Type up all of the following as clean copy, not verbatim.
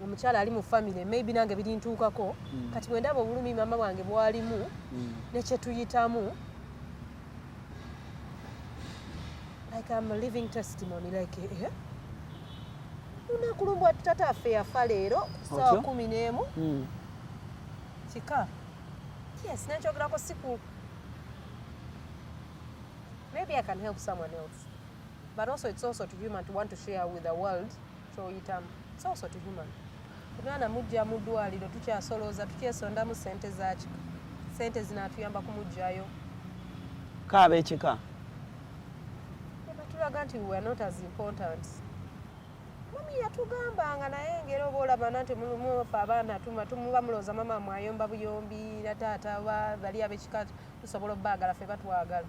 Omukyala ali mu family, maybe nange birintuukako. Kati bwe ndaba obulumi mama wange bwalimu nekyetuyitamu, like I'm a living testimony, like lunaku lumu tata affe yafa leero saawa Otyo? 11. Kika, yes, nenkyogerako siku maybe I can help someone else, but also it's also to human to want to share with the world kyoyitamu. It's also to human. Omwana mujja mu ddwaliro, tukyasolooza, tukyesondamu sente zakika, sente zinaatuyamba kumugjayo. Kaaba ekika. Batulaga nti we are not as important. Mami yatugambanga, naye ngeri oba olaba nti mufe abaana tumuba mulowooza mama mwayomba buyombi na taata, bali ab'ekika tusobola obbaagala, ffe batwagala.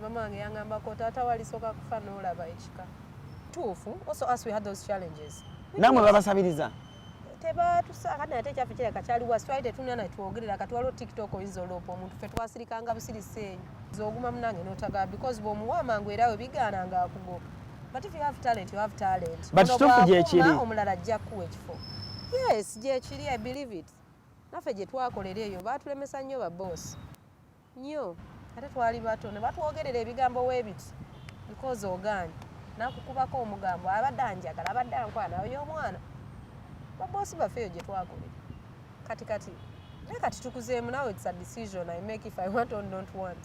Mama wange yangambako, taata walisooka kufa n'olaba ekika tuufu. Also us, we had those challenges. Nammwe babasabiriza? Tebatusakati, ate ekyaffe kireka kyali wasi, twali tetulina natwogerera. Kati waliwo TikTok, oyinza oloopa omuntu. Ffe twasirikanga busirisi enyo oguma munange n'otagaba, because bw'omuwa amangu era we bigaana nga akugoba. But if you have talent, you have talent. But Ono kituufu bw'akuma, gyekiri. Omulala ajja kuwa ekifo. Yes, gyekiri, I believe it. Naffe gye twakolera eyo baatulemesa nnyo baboosi nnyo, ate twali bato ne batwogerera ebigambo weebiti because ogaanye nakukubako omugambo, abadde anjagala, abadde ankwana oyo omwana. Baboosi baffe eyo gye twakolera. Kati naye kati tukuzeemu. Now it's a decision I make if I want or don't want.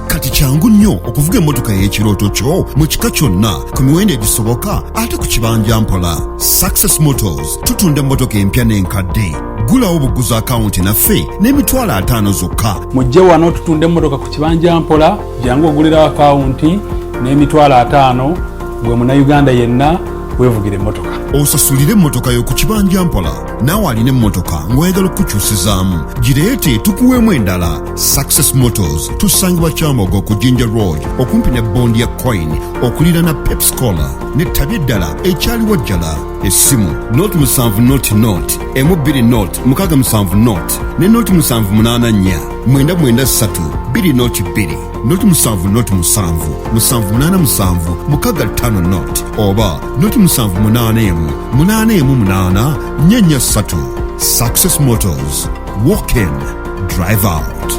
Kati kyangu nnyo okuvuga emmotoka y'ekirooto kyo mu kika kyonna, ku miwendo egisoboka, ate ku kibanja mpola. Success Motors tutunda emmotoka empya n'enkadde. Gulawo buguzi akawunti naffe n'50,000 zokka. Mujje wano tutunda emmotoka ku kibanja mpola. Jangu ogulirawo akawunti n'50,000, gwe Munnayuganda yenna weevugira emmotoka. Osasulire emmotoka yo ku kibanja mpola. Naawe alina emmotoka ng'oyagala okukyusizaamu, gireete tukuweemu endala. Success Motors tusangibwa Kyambogo ku Jinja Road, okumpi ne bondi ya Coin, okuliraana Pepsi Cola, n'ettabi eddala ekyaliwo jjala. Essimu 0 7 0 0 1 2 0 6 7 0 ne 0 7 8 4 9 9 3 2 0 2, 0 7 0 7 7 8 7 6 5 0 oba 0 7 8 1 8 1 8 4 4 3. Success Motors, walk in, drive out.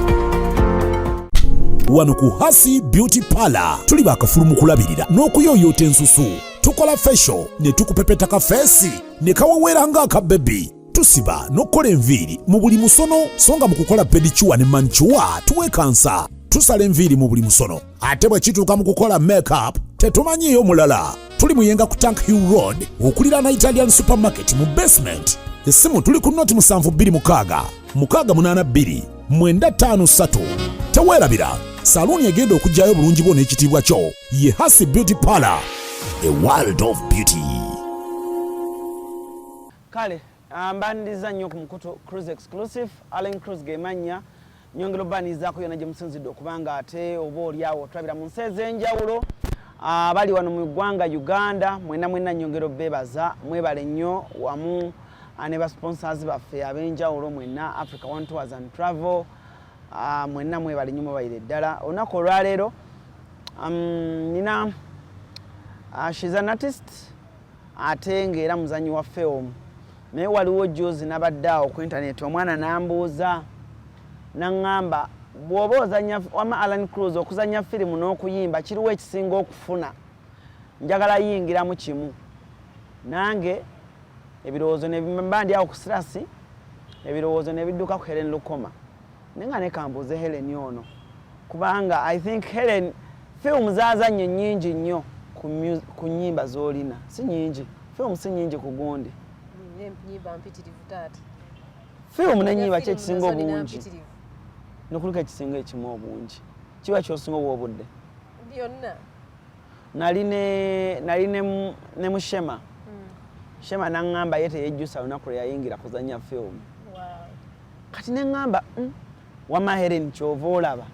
Wano ku Hasi Beauty Parlor tuli bakafulu mu kulabirira n'okuyooyoota ensusu. Tukola facial ne tukupepeta ka face ne kaweweera ng'akabebi. Tusiba n'okukola enviiri mu buli musono, so nga mu kukola pedicure ne manicure tuwekansa. Tusala enviiri mu buli musono, ate bwe kituuka mu kukola makeup tetumanyiiyo mulala. Tuli Muyenga ku Tank Hill Road, okuliraana Italian Supermarket mu basement. Essimu tuli ku 0726 682 953. Teweerabira, saluuni egenda okuggyayo obulungi bwo n'ekitiibwa kyo ye Hasi Beauty Parlor, a world of beauty. Kale mbaniriza nnyo ku mukutu Cruise Exclusive. Allen Cruise gemannya. Nyongera obbanirizaako yonna gye musinzidde okubanga ate oba oliawo otulabira mu nsi ez'enjawulo. Abali wano mu ggwanga Uganda, mwena mwena nyongera obbeebaza, mwebale nnyo, wamu ne basponsors baffe ab'enjawulo mwenna, Africa One Tours and Travel. Mwenna mwebale nnyo, mwebalire ddala. Olunaku olwaleero nina she's an artist ate ng'era muzanyi wa film. Naye waliwo juzi nabadde awo ku internet, omwana n'ambuuza naŋŋamba, bw'oba ozanya wama Alan Cruz, okuzanya firimu n'okuyimba kiriwo ekisinga okufuna? Njagala yingiramu kimu. Nange ebirowoozo mba ndi awo ku sirasi, ebirowoozo ne bidduka ku Helen Lukoma, naye nga nekambuuze Helen ono, kubanga I think Helen firimu zaazannye nnyingi nnyo ku nnyimba z'olina. Si nnyingi, firimu si nnyingi ku gundi. Nyimba mpitirivu, taata. Firimu n'ennyimba ki ekisinga Nazo nina obungi? mpitirivu. Nokuliko ekisinga ekimu obungi, kiba kyosinga owa obudde? Byonna. Nali ne mushema Shema, naŋŋamba ye teyejjusa lunaku lwe yayingira kuzanya firimu. Kati neŋŋamba, wama Helen, kyova olaba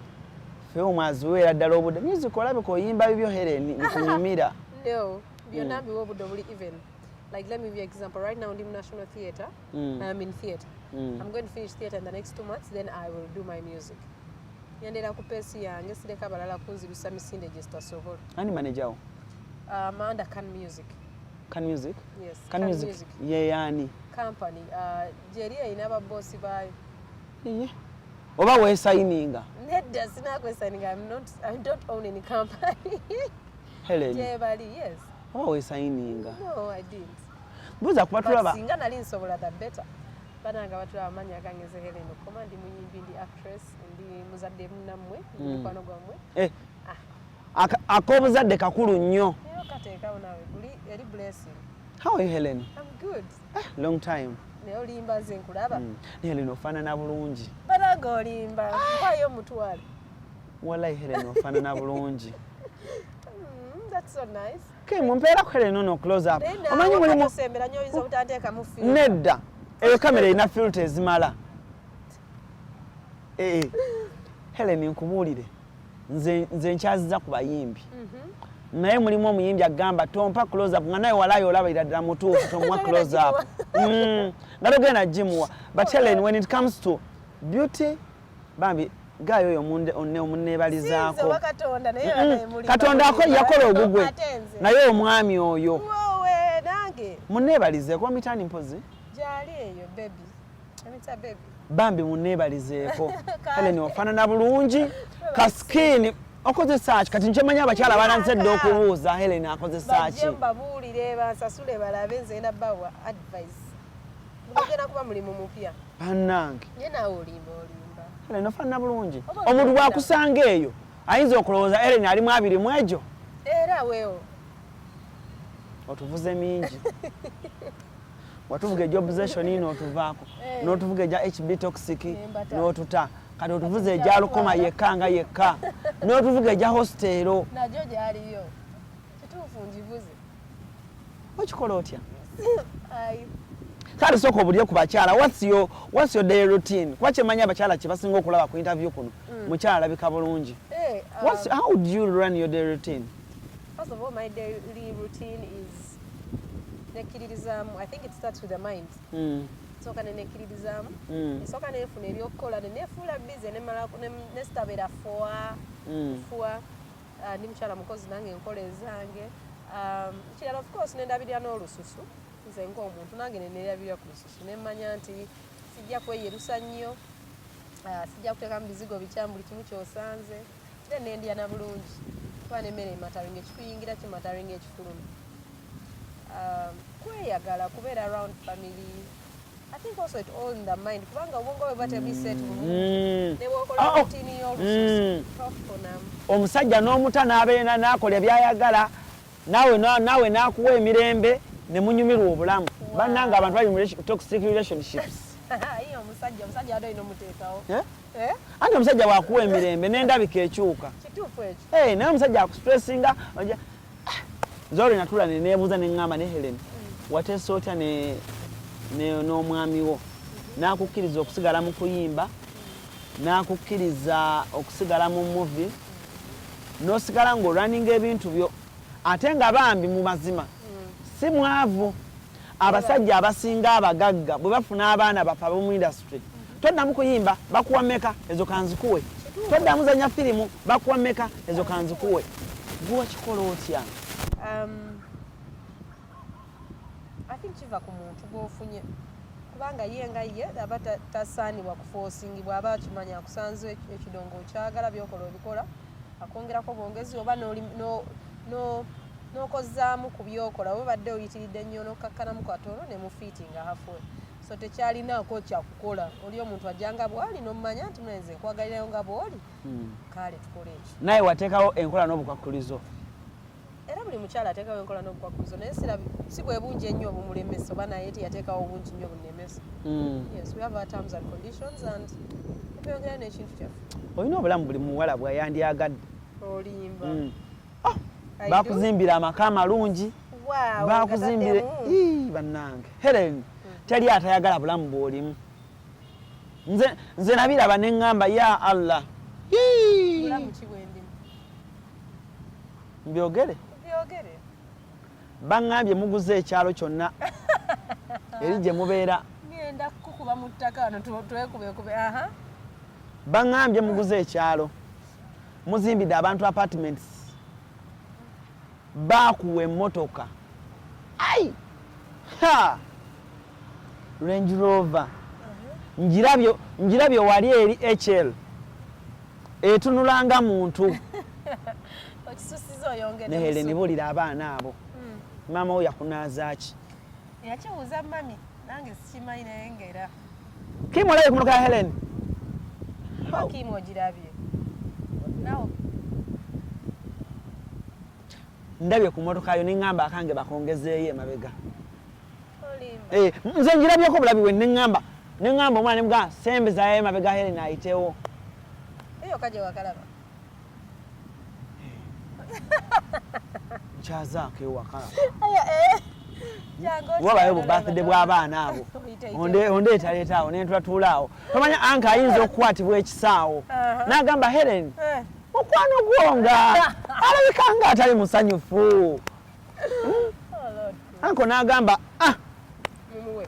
firimu aziweera ddala obudde, music olabika oyimba bibyo. Helen, bikunyumira. No, byonna mbiwa obudde obuli even. Like, let me give you an example. Right now ndi mu National Theatre. I'm in theatre. I'm going to finish theatre in the next 2 months, then I will do my music. Nyendera ku pace yange, sireka abalala kunzirusa misinde gye zitasobola. Ani manager wo? Amanda Can Music. Can Music? Yes. Can Music, Music. Ye yaani? Company gyeri erina babosi baayo. Iye. Oba weesayininga? Nedda, sinakwesayininga. I don't own any company. Helen. Gyebali, yes. Oba weesayininga? No, I didn't. Buuza kuba But tulaba. singa nali nsobola, the better. Bananga batulaba, amannya gange nze Helen Okoma, ndi muyimbi, ndi actress, ndi muzadde munnammwe, ndi mukwano gwammwe. Eh, ak'obuzadde kakulu nnyo. Naye okateekawo naawe, guli eri blessing. How are you, Helen? I'm good. Long time. Naye olimba, nze nkulaba. Naye Helen ofaanana bulungi. Bananga olimba, mpaayo omutwalo. Wallahi Helen ofaanana bulungi. That's so nice. Ke mumpeera ku Helen ono close up. Naye Omanyi naawe mulimu katosembera nnyo, oyinza obutanteekamu filter. Nedda. Eyo kamera erina filter ezimala. Eh, Helen, nkubuulire. Nze nkyaziza ku bayimbi. Naye mulimu omuyimbi agamba tompa close up, nga naye walayi olabira ddala mutuufu tomuwa Togenda close up. Nga togenda gimuwa. But Helen, when it comes to beauty, bambi gayo oyo omunneebalizaako. Sinze oba Katonda, naye banaye mulimba, Katonda ako mulimba. yakola ogugwe. Ate nze. Naye omwami oyo Wowe nange munneebalizeeko mitani mpozi. Gyali eyo baby, emita baby. Bambi munneebalizeeko. Kale. Helen ofaanana bulungi, ka skin okozesa ki? Kati nkyemanyi abakyala balanze dda okubuuza Helen akozesa Bajje ki. mbabuulire, bansasule balabe, nze ngenda bawa advice. Gugenda kuba mulimu mupya. Bannange. Naye naawe olimba, olimba. Helen ofaanana bulungi. Oba Omuntu olimba. bw'akusanga eyo ayinza okulowooza Helen alimu 20 egyo. Era weewo. Otuvuze mingi, watuvuga egya obsession n'otuvaako, Eh. n'otuvuga egya HB Toxic Nembata. n'otuta, kati otuvuze egya Lukoma yekka nga yekka, n'otuvuga egya hostel. Nagyo gyaliyo, kituufu, ngivuze. Okikola otya? Ai, Kale sooka obulye ku bakyala, what's your day routine? Kuba kyemanyi abakyala kye basinga okulaba ku interview kuno, mukyala alabika bulungi. Eh, How do you run your day routine? First of all, my daily routine is nekkiririzaamu. I think it starts with the mind. Nsooka ne nekkiririzaamu. Nsooka nenfuna ebyokukola ne neefuula busy, nemala nesitabeera fuwa fuwa. Ah, ndi mukyala mukozi nange, nkola ezange. Kirala, of course, nendabirira n'olususu. Nze ng'omuntu nange nenerabirira ku lususu, nemmanya nti sijja kweyerusa nnyo. Ah, sijja kuteekamu bizigo bikyamu buli kimu kyosanze. Then nendya na bulungi, kuba nemmere ematteringa, ekikuyingira kimatteringa ekifuluma. Kweyagala, kubeera around family. I think also it all in the mind, kubanga obwongo bwe buba tebuset bulungi, ne bwokola Oh, oh. routine y'olususu tofunamu. Omusajja n'omuta n'abeera n'akola byayagala, naawe naawe n'akuwa emirembe ne munyumirwa obulamu. Bannange, abantu bali mu toxic relationships. Aye omusajja ate olina omuteekawo. Eh? Eh? Anti omusajja bw'akuwa emirembe n'endabika ekyuka. Kituufu ekyo. Eh, naye omusajja akustressinga ah, nze olwo natula ne neebuuza ne ŋŋamba, ne Helen, wateesa otya n'omwami wo n'akukkiriza okusigala mu kuyimba, n'akukkiriza okusigala mu movie, n'osigala ng'olwaninga ebintu byo, ate nga bambi mu mazima si mwavu? Abasajja abasinga abagagga bwe bafuna abaana bafe ab'omu industry, toddamu kuyimba, bakuwa meka ezo kanzikuwe, toddamu zanya firimu, bakuwa meka ezo kanzikuwe. Gwe wakikola otya? I think kiva ku muntu gw'ofunye, kubanga ye nga ye aba tasaanibwa kuforcingibwa, aba akimanya akusanze ekidongo okyagala, byokola obikola, akwongerako bwongezi oba n'okozaamu ku byokola, oba badde oyitiridde nnyo n'okkakkanamu katono ne mufittinga halfway. So tekyalinaako kyakukola, oli omuntu ajjanga bw'ali n'omumanya nti munenze nkwagalirayo nga bw'oli, kale tukole ekyo. Naye wateekawo enkola n'obukwakulizo. Era buli mukyala ateekawo enkola n'obukwakulizo, naye si bwe bungi ennyo obumulemesa, oba naye teyateekawo obungi nnyo bunemesa. Yes, we have our terms and conditions and tweyongerayo n'ekintu kyaffe. Olina obulamu buli muwala bweyandyagadde. Olimba. Ah, bakuzimbira amaka amalungi. Wow, Bakuzimbire. gataddemu. Ii, bannange Helen, teri atayagala bulamu bw'olimu. Nze nabiraba ne ŋŋamba, ya Allah. Ii. Bulamu ki bwendimu? Mbyogere? Byogere. Baŋŋambye muguze ekyalo kyonna eri gye mubeera. Ngenda kukuba mu ttaka wano, twekubekube aha. Baŋŋambye muguze ekyalo, muzimbidde abantu apartments, baakuwa emmotoka. Ai! Ha! Range Rover. Njirabye njirabye wali eri HL. Etunula nga muntu. Okisusiza oyongedde. Ne Helen bulira abaana abo. Maama wo yakunaaza ki? Yakibuuza mami nange sikimanyi naye ngera. Kim olabye ku mmotoka ya Helen? Oba Kim ogirabye? Nawe Ndabye ku mmotoka yo ne ŋŋamba akange bakongezeeyo emabega. olimba. Eh, nze ngirabyeko bulabi we ne ŋŋamba ne ŋŋamba omwana ne mugamba sembezayo emabega Helen ayitewo. Eyo kaje wakalaba. Nkyazaako ewaka. Aya eh. Jangu Wabayo bu birthday bw'abaana abo. Oyite. Ondeetaleeta awo ne ntulatuula awo. Tomanya anka ayinza okukwatibwa ekisaawo. N'agamba Helen, Eh. mukwano gwo nga alabika nga atali musanyufu. Oh Lord. Anko n'agamba ah, Mumuwe.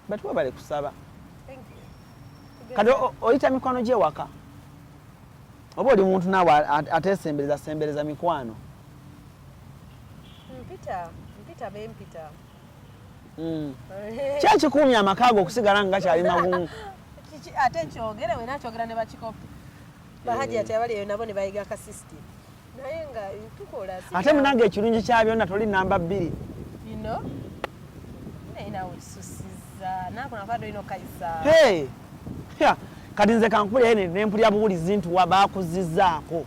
batuwe bale kusaba. Thank you. Kati oyita mikwano gy'ewaka oba oli muntu naawe ateesembereza sembereza mikwano. Mpita, mpita bempita. Ki ekikuumye amaka go okusigala nga gakyali magumu? Kiki ate nkyogere wena nkyogera ne bakikopi. Bahaji ati abali eyo nabo ne bayiga ka system. Naye nga tukola si Ate munange ekirungi kya byonna toli namba 2. You know? Naye naawe okisusiza. Naako nakwadde olina okukayisa. Hey! Ya, kati nze kankubulira ne mpulira buwulizi nti wa baakuzizzaako.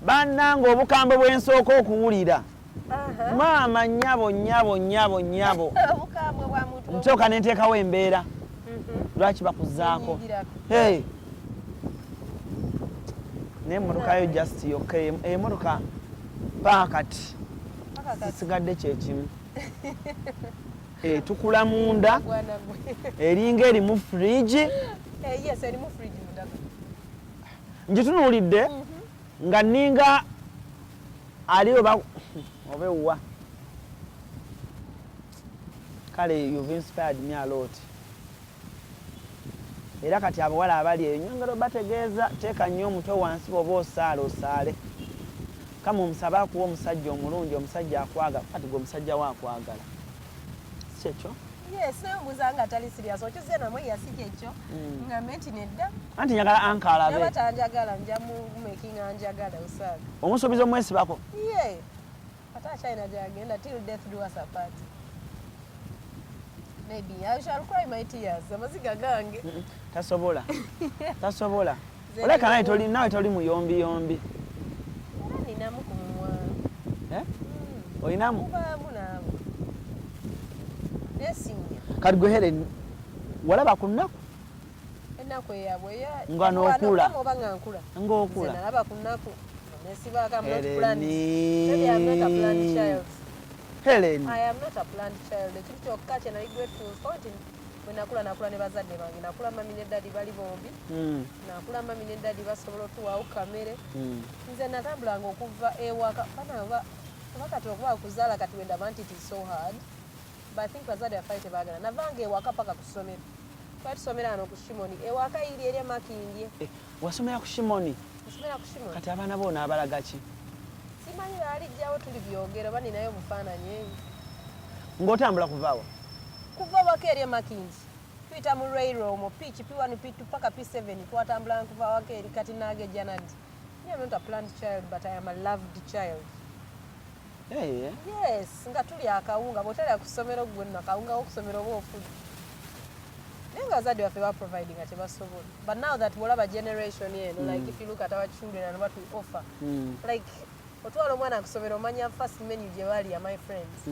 Bannange obukambwe bwe nsooka okuwulira. Aha. Maama nnyabo nnyabo nnyabo nnyabo. Obukambwe bwa muntu. Nsooka ne nteekawo embeera. Lwaki bakuzzaako? Enyigirako. Hey! Naye emmotoka yo just yokka emmotoka paka kati Paka kati. kisigadde kyekimu. Etukula munda Gwana gwe. eringa erimu fridge. Eh, yes, erimu fridge munda. Ngitunuulidde nga nninga ali oba oba ewwa. Kale you've inspired me a lot. Era kati abawala abali eyo nyongera obategeeza teeka nnyo omutwe wansi bw'oba osaala osaale. Kama omusabe akuwa omusajja omulungi omusajja akwagala kati gwe omusajja we akwagala. Si kyekyo? Yes, naye ombuuza nga atali serious. Okyuze namwe yasi kyekyo. Ngambe nti nedda. Anti njagala anka Naba alabe. tanjagala nja mu making anjagala osaaga. Omusuubiza omwesibako. Ye. Ate akyalina gy'agenda till death do us apart. Maybe I shall cry my tears. Amaziga gange. Tasobola. Tasobola. Nze Oleka nawe nina- toli nawe toli muyombi yombi. Era ninamu ku mumwa. Eh? Olinamu? Mubaamu naawe. Neesinya. Kati gwe Helen walaba ku nnaku Ennaku eyabwe eya Nga n'okula. Oba nga nkula. Nze ng'okula. nalaba ku nnaku. Nesibaako I'm not Helen. planned. Maybe I'm not a planned child. Helen. I am not a planned child. Ekintu kyokka kye nali grateful for nti bwe nakula nakula ne bazadde bange. Nakula mami ne daddy bali bombi. Nakula mami ne daddy basobola otuwaawo kamere. Nze natambulanga okuva ewaka bana oba oba kati okuba kuzaala kati wendaba nti it is so hard. But I think bazadde baffe tebaagala. Navanga ewaka paka ku ssomero. Twali tusomera wano ku Shimoni. Ewaka iri eri e Makindye. Eh, wasomera ku Shimoni. Nsomera ku Shimoni. Kati abaana bo onaabalaga ki? Simanyi baalijjawo tuli byogero oba ninayo obufaananyi. Ng'otambula kuva wa? Kuva waka eri e Makindye. Tuyita mu railway omwo P P1 P2 paka P7 twatambulanga kuva waka eri kati naagejja naddi. Me I'm not a planned child but I am a loved child. Hey, eh. Yes, nga tulya akawunga bw'otalya ku ssomero ggwe nno akawunga k'oku ssomero oba ofudde. Naye nga abazadde baffe baprovidinga kye basobola. But now that bw'olaba generation eno like if you look at our children and what we offer like otwala omwana ku ssomero omanya first menu gye balya my friends.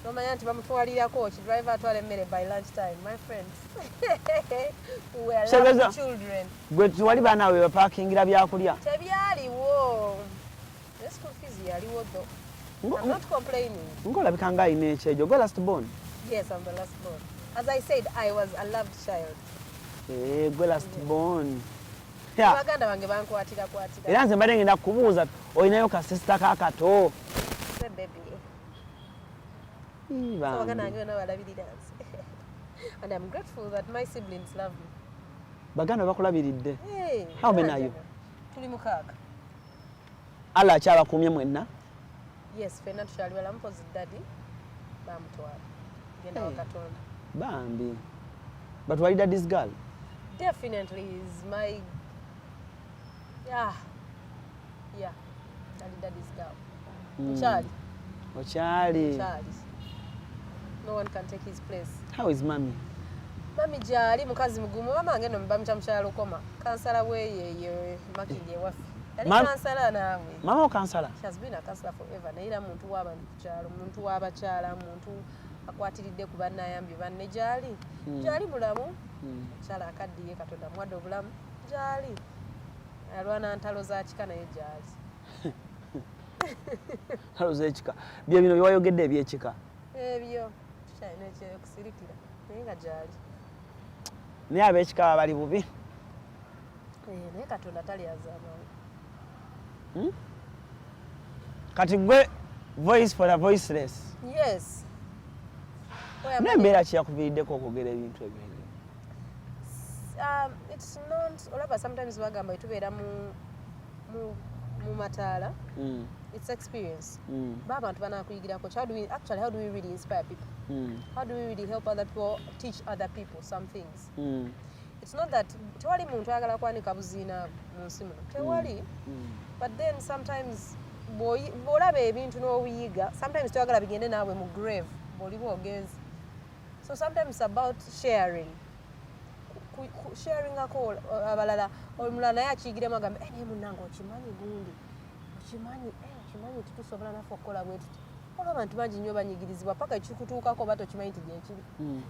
Nomanya nti bamutwalirako ki driver atwala emmere by lunch time my friends. We were Kitegeeza- loved children. Gwe tewali baana we bapaakingira byakulya. Tebyaliwo. Ne school fees yaliwo though. I'm not complaining. Ng'olabika ng'alina ekyejo. Gwe last born. Yes, I'm the last born. As I said, I was a loved child. Eh, gwe last born. Ya, Baganda bange bankwatira kwatira. era nze mbadde ngenda kukubuuza olinayo kasisita kaakato. Nze baby. Ii, So bambi. baganda bange bonna balabirira nze. And I'm grateful that my siblings love me. Baganda bakulabiridde. Hey, How many are you? Tuli mukaaga. Allah akyabakuumye mwenna. Yes, fenna tukyali balamu, mpozi daddy bamutwala genda wa Hey. Katonda. Bambi, but wali daddy's girl? Definitely is my, yeah, ali daddy's girl. Nkyali. Okyali? Nkyali. No one can take his place. How is mummy? Mami gyali, mukazi mugumu. Mama wange no bamuta mukyala Lukoma, kansala weyeyo Makindi ewaffe. Yali kansala naawe. Mama okansala? She has been a counselor forever, naye era muntu w'abantu ku kyalo, muntu w'abakyala, muntu akwatiridde ku bannayambye banne. Gyali, gyali mulamu. Mukyala akaddiye, Katonda muwadde obulamu, gyali alwana ntalo za kika, naye gyali. Ntalo z'ekika bye bino byewayogedde ebyekika? Ebyo tukyalina ekyokusirikira, naye nga gyali. Naye ab'ekika baba bali bubi. Eh, naye Katonda tali azamangu. Kati gwe voice for the voiceless. Yes. Naye embeera ki yakuviiriddeko okwogera ebintu ebyo? It's not, olaba sometimes bagamba tubeera mu mataala. It's experience. Ba abantu banakuyigirako. How do we actually, how do we really inspire people? How do we really help other people, teach other people some things? It's not that tewali muntu ayagala kwanika buziina mu nsi muno, tewali. But then sometimes bw'olaba ebintu n'obuyiga, sometimes toyagala bigende naawe mu grave bw'oliba ogenze. So sometimes it's about sharing. Sharingako abalala, omulala naye akiyigiremu agambe, "Eh, naye munnange okimanyi gundi, okimanyi, eh, okimanyi titusobola naffe okukola bwe tuti." Olwo abantu bangi nnyo banyigirizibwa paka ekikutuukako oba tokimanyi nti gyekiri.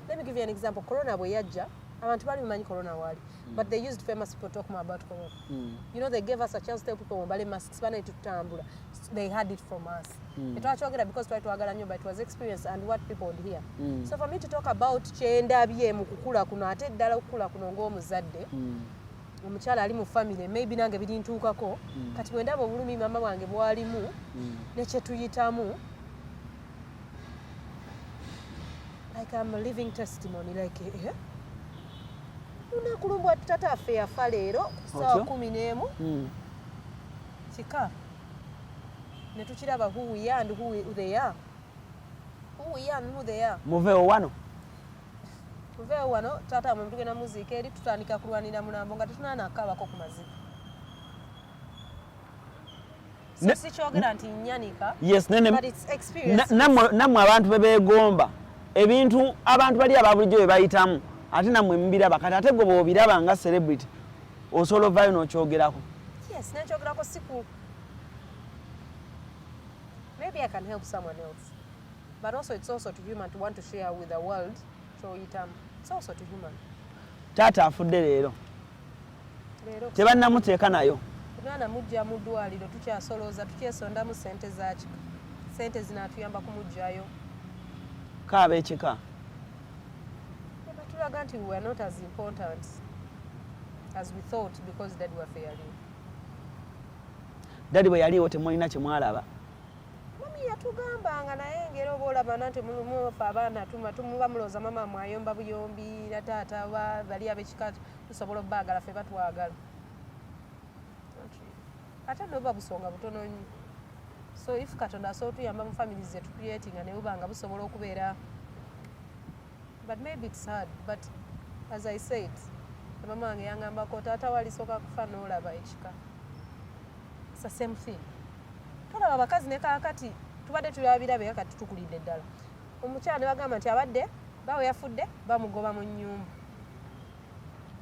Let me give you an example. Corona bwe yajja, abantu bali mumanyi corona waali, but they used famous people talking about corona. They gave us a chance to tell people mwambale masks, bana tutambula. They had it from us. Tetwakyogera because twali twagala nnyo, but it was experience and what people would hear. So for me to talk about kyendabye mu kukula kuno, ate ddala okukula kuno ng'omuzadde, omukyala ali mu family, maybe nange birintuukako. Kati bwe ndaba obulumi mama wange bwalimu ne kye tuyitamu, like I'm a living testimony, like, eh? Lunaku lumu tata affe yafa leero ku ssaawa Otyo? 11. Kika ne tukiraba who we are and who they are, who we are and who they are. Muveewo wano. Tuveewo wano, taata mwe tugenda muziika eri, tutandika kulwanira mulambo nga tetunanakabako ku mazika. So sikyogera nti nyanika, Yes, nene but it's experience. Nammwe abantu be beegomba ebintu, abantu bali aba bulijjo bye bayitamu, ate nammwe mubiraba. Kati ate gwe bw'obiraba nga celebrity, osobola ovaayo n'okyogerako. Yes, nenkyogerako siku maybe I can help someone else, but also it's also to human to want to share with the world kyoyitamu. It's also to human. Taata afudde leero? Leero. Tebannamuteeka nayo? Omwana mujja mu ddwaliro, tukyasolooza, tukyesondamu sente za kika, sente zinaatuyamba kumugjayo. Kaaba ekika? Batulaga nti we were not as important as we thought because daddy waffe yaliwo. Daddy bwe yaliwo temulina kye mwalaba? Mami yatugambanga, naye ngera oba olaba nti mufe abaana tumuba mulowooza mama mwayomba buyombi na taata, bali ab'ekika tusobola obbaagala, ffe batwagala. Not really. Ate noba busonga butono nnyo. So if Katonda asobola otuyamba mu families zetu creating ne buba nga busobola okubeera, but maybe it's hard. But as I said, mama wange yangambako, taata walisooka kufa n'olaba ekika. It's the same thing. Tolaba abakazi ne kaakati tubadde tulabirabe, kati tukulidde ddala, omukyala ne bagamba nti abadde bawe yafudde, bamugoba mu nnyumba.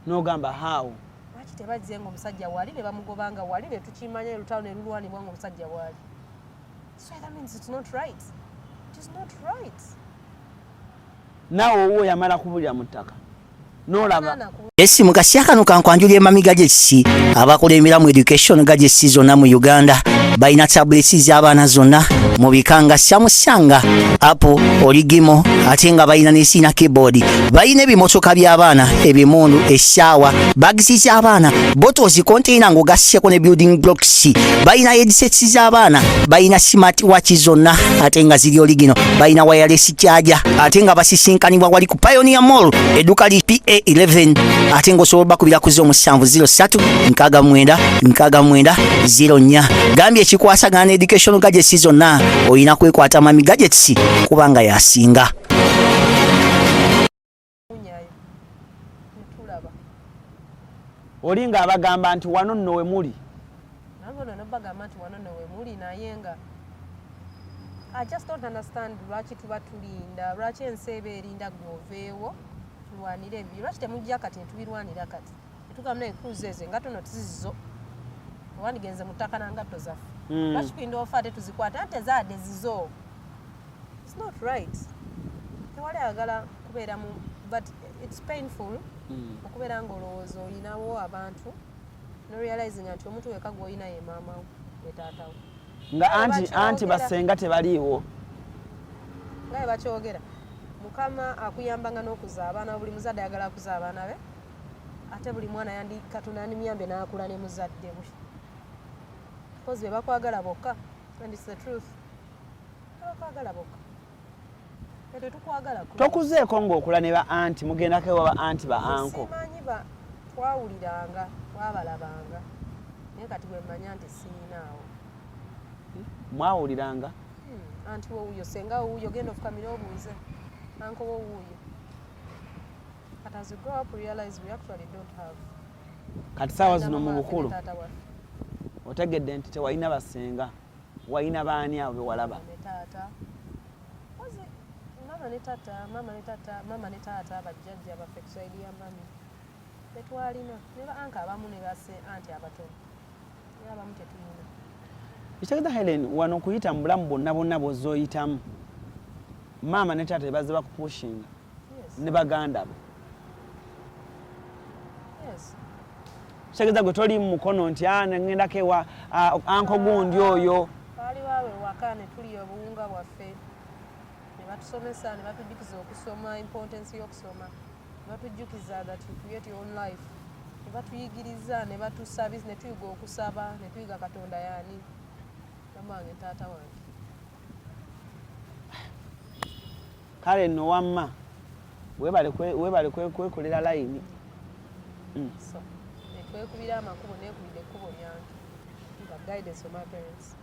N'ogamba haawo? Lwaki tebazze nga omusajja wali ne bamugoba nga wali, ne tukimanya olutalo ne lulwanibwa nga omusajja wali? So that means it's not right, it is not right. Naawe owuwo yamala kubulira mu ttaka n'olaba? Esi mu kaseera kano kankwanjula Emami Gadgets, abakulembera mu education gadgets zonna mu Uganda. Balina tablets z'abaana zonna mu bika nga Samsung, Apple, Origimo, ate nga balina ne sina keyboard. Balina ebimotoka by'abaana, ebimundu, essaawa, bags z'abaana, bottles, container ng'ogasseko ne building blocks. Balina headsets z'abaana, balina smart watch zonna ate nga ziri original, balina wireless charger, ate nga basisinkanibwa wali ku Pioneer Mall, edduka li PA11, ate ng'osobola bakubira ku 0703 69 69 04. Gambye. Nkugambye ekikwasagana ne education gadgets zonna olina kwekwata Mami Gadgets kubanga yasinga. Oli nga abagamba nti wano nno we muli. Nange ono nobagamba nti wano nno we muli, naye nga I just don't understand lwaki tuba tulinda, lwaki ensi eba erinda gwe oveewo tulwanire ebyo. Lwaki temujja kati netubirwanira kati netugamba naye cruise ezo engatto no tizizo owandigenze mu ttaka na ngatto zaffe. Lwaki tulinda ofa ate tuzikwata ate zaade zizo? It's not right. Tewali ayagala kubeera mu, but it's painful okubeera ng'olowooza olinawo abantu no realizing nti omuntu weka gw'olina ye maama wo ne taata wo. Nga anti basenga tebaliiwo. Nga bwe bakyogera, Mukama akuyambanga n'okuza abaana, buli muzadde ayagala akuza abaana be, ate buli mwana yandi Katonda yandimuyambye n'akula ne muzadde we. Because be bakwagala bokka, and it's the truth. Bakwagala bokka. Tetukwagala. Tokuzeeko ng'okula ne ba anti, mugendako ewa ba anti ba anko. Simanyi ba twawuliranga, twabalabanga. Naye kati bwe mmanya nti siyinaawo. Mwawuliranga? Anti wo wuuyo, senga wuuyo, genda ofukamire obuuze. Anko wo wuuyo. But as you grow up, realize we actually don't have. Kati saawa zino mu bukulu Taata waffe. otegedde nti tewalina basenga, walina baani abo be walaba? Ne taata. Was it mama ne tata, mama ne tata, mama ne taata, bajjajja baffe ku side ya mami. Betwalina ne ba anka abamu ne base anti abatono. Naye abamu tetulina. Ekitegeeza Helen, wano okuyita mu bulamu bwonna bwonna bw'ozze oyitamu, maama ne taata tebazze bakupushinga ne baganda bo? Yes. Kitegeeza gwe toli mu mukono nti "Ah, ngendako ewa anko gundi oyo." Baali waabwe waka ne tulya obuwunga bwaffe ne batusomesa ne batujjukiza okusoma, importance y'okusoma, ne batujjukiza that you create your own life, ne batuyigiriza ne batusabiza ne tuyiga okusaba ne tuyiga Katonda yaani. Mama wange, taata wange. Kale nno wamma weebale kwekolera layini. So netwekubira amakubo, nekubidde ekkubo lyange nga guidance of my parents,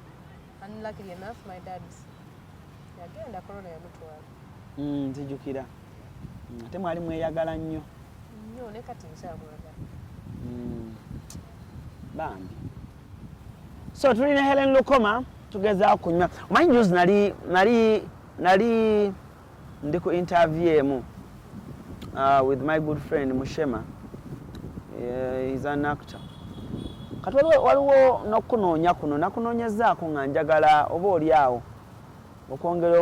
and luckily enough my dad yagenda, corona yamutwala. Nzijukira. Ate mwali mweyagala nnyo. Nnyo, ne kati nkyamwagala. Bambi. So tulina Helen Lukoma, tugezaako kunywa. Omanyi juzi nali ndi ku interview emu with my good friend Mushema. He's an actor. Kati waliwo n'okunoonya kuno nakunoonyezaako nga njagala oba oli awo okwongera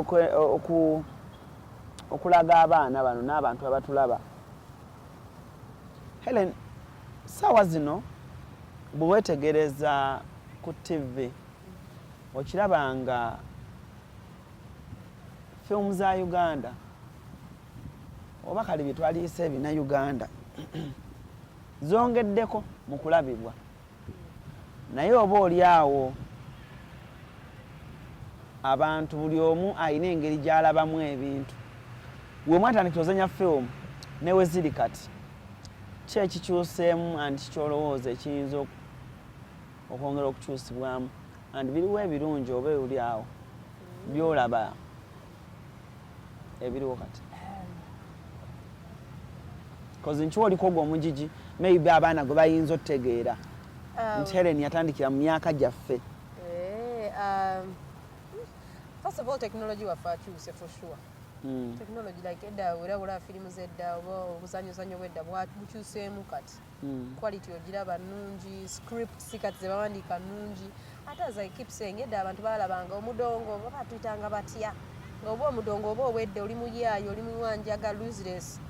okulaga abaana bano n'abantu abatulaba. Helen, saawa zino bwe weetegereza ku TV okiraba nga firimu za Uganda oba kale bye twaliyise ebina Uganda zongeddeko mu kulabibwa, naye oba oli awo abantu buli omu alina engeri gy'alabamu ebintu. We mwatandikira ozanya firimu ne we ziri kati, ki ekikyuseemu anti kikyolowooza ekiyinza okwongera okukyusibwamu, and biriwo ebirungi oba oli awo byolaba ebiriwo kati? Kozi nkiwa oliko ogwo omugigi, maybe abaana gwe bayinza otutegeera nti Helen yatandikira mu myaka gyaffe. First of all, technology waffe akyuse for sure. Technology like edda, era olaba firimu z'edda oba obuzanyozanyo bw'edda bukyuseemu kati. Quality ogiraba nnungi, scripts kati ze bawandiika nnungi. Ate as I keep saying, edda abantu baalabanga omudongo oba batuyitanga batya, nga oba omudongo oba obwedde oli muyaayo, oli muwanjaga, useless.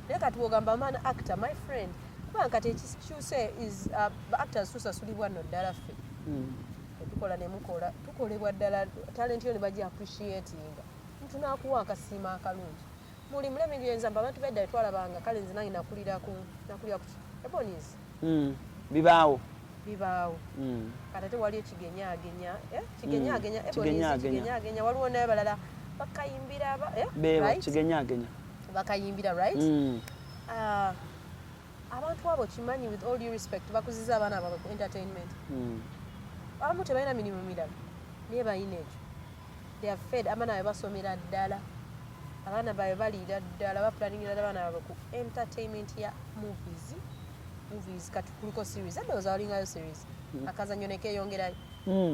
Naye kati wogamba man actor, my friend, kubanga kati ekikyuse is actors tusasulibwa nno ddala ffe. Tetukola ne mukola, tukolebwa ddala, talent yo ne bagi appreciatinga, muntu n'akuwa akasiima akalungi. Muli mulemi nzamba abantu bedda twalabanga. Kale nze nange nakulira ku Ebonies. Bibaawo. Bibaawo. Kati ate wali ekigenyagenya, eh? Kigenyagenya. Ebonies. Kigenyagenya. Kigenyagenya, waliwo n'abalala bakayimbira eh? Beebo. Right? Kigenyagenya. Bakayimbira, right? Ah, abantu abo kimanyi, with all due respect, bakuziza abaana baabwe ku entertainment. Abamu tebalina mirimu mirala, naye balina ekyo. They are fed. Abaana baabwe basomera ddala, abaana baabwe baliira ddala, baplaningira abaana baabwe ku entertainment ya movies. Movies kati kuliko series, endowooza walingayo series, akazanyo nekeyongerayo.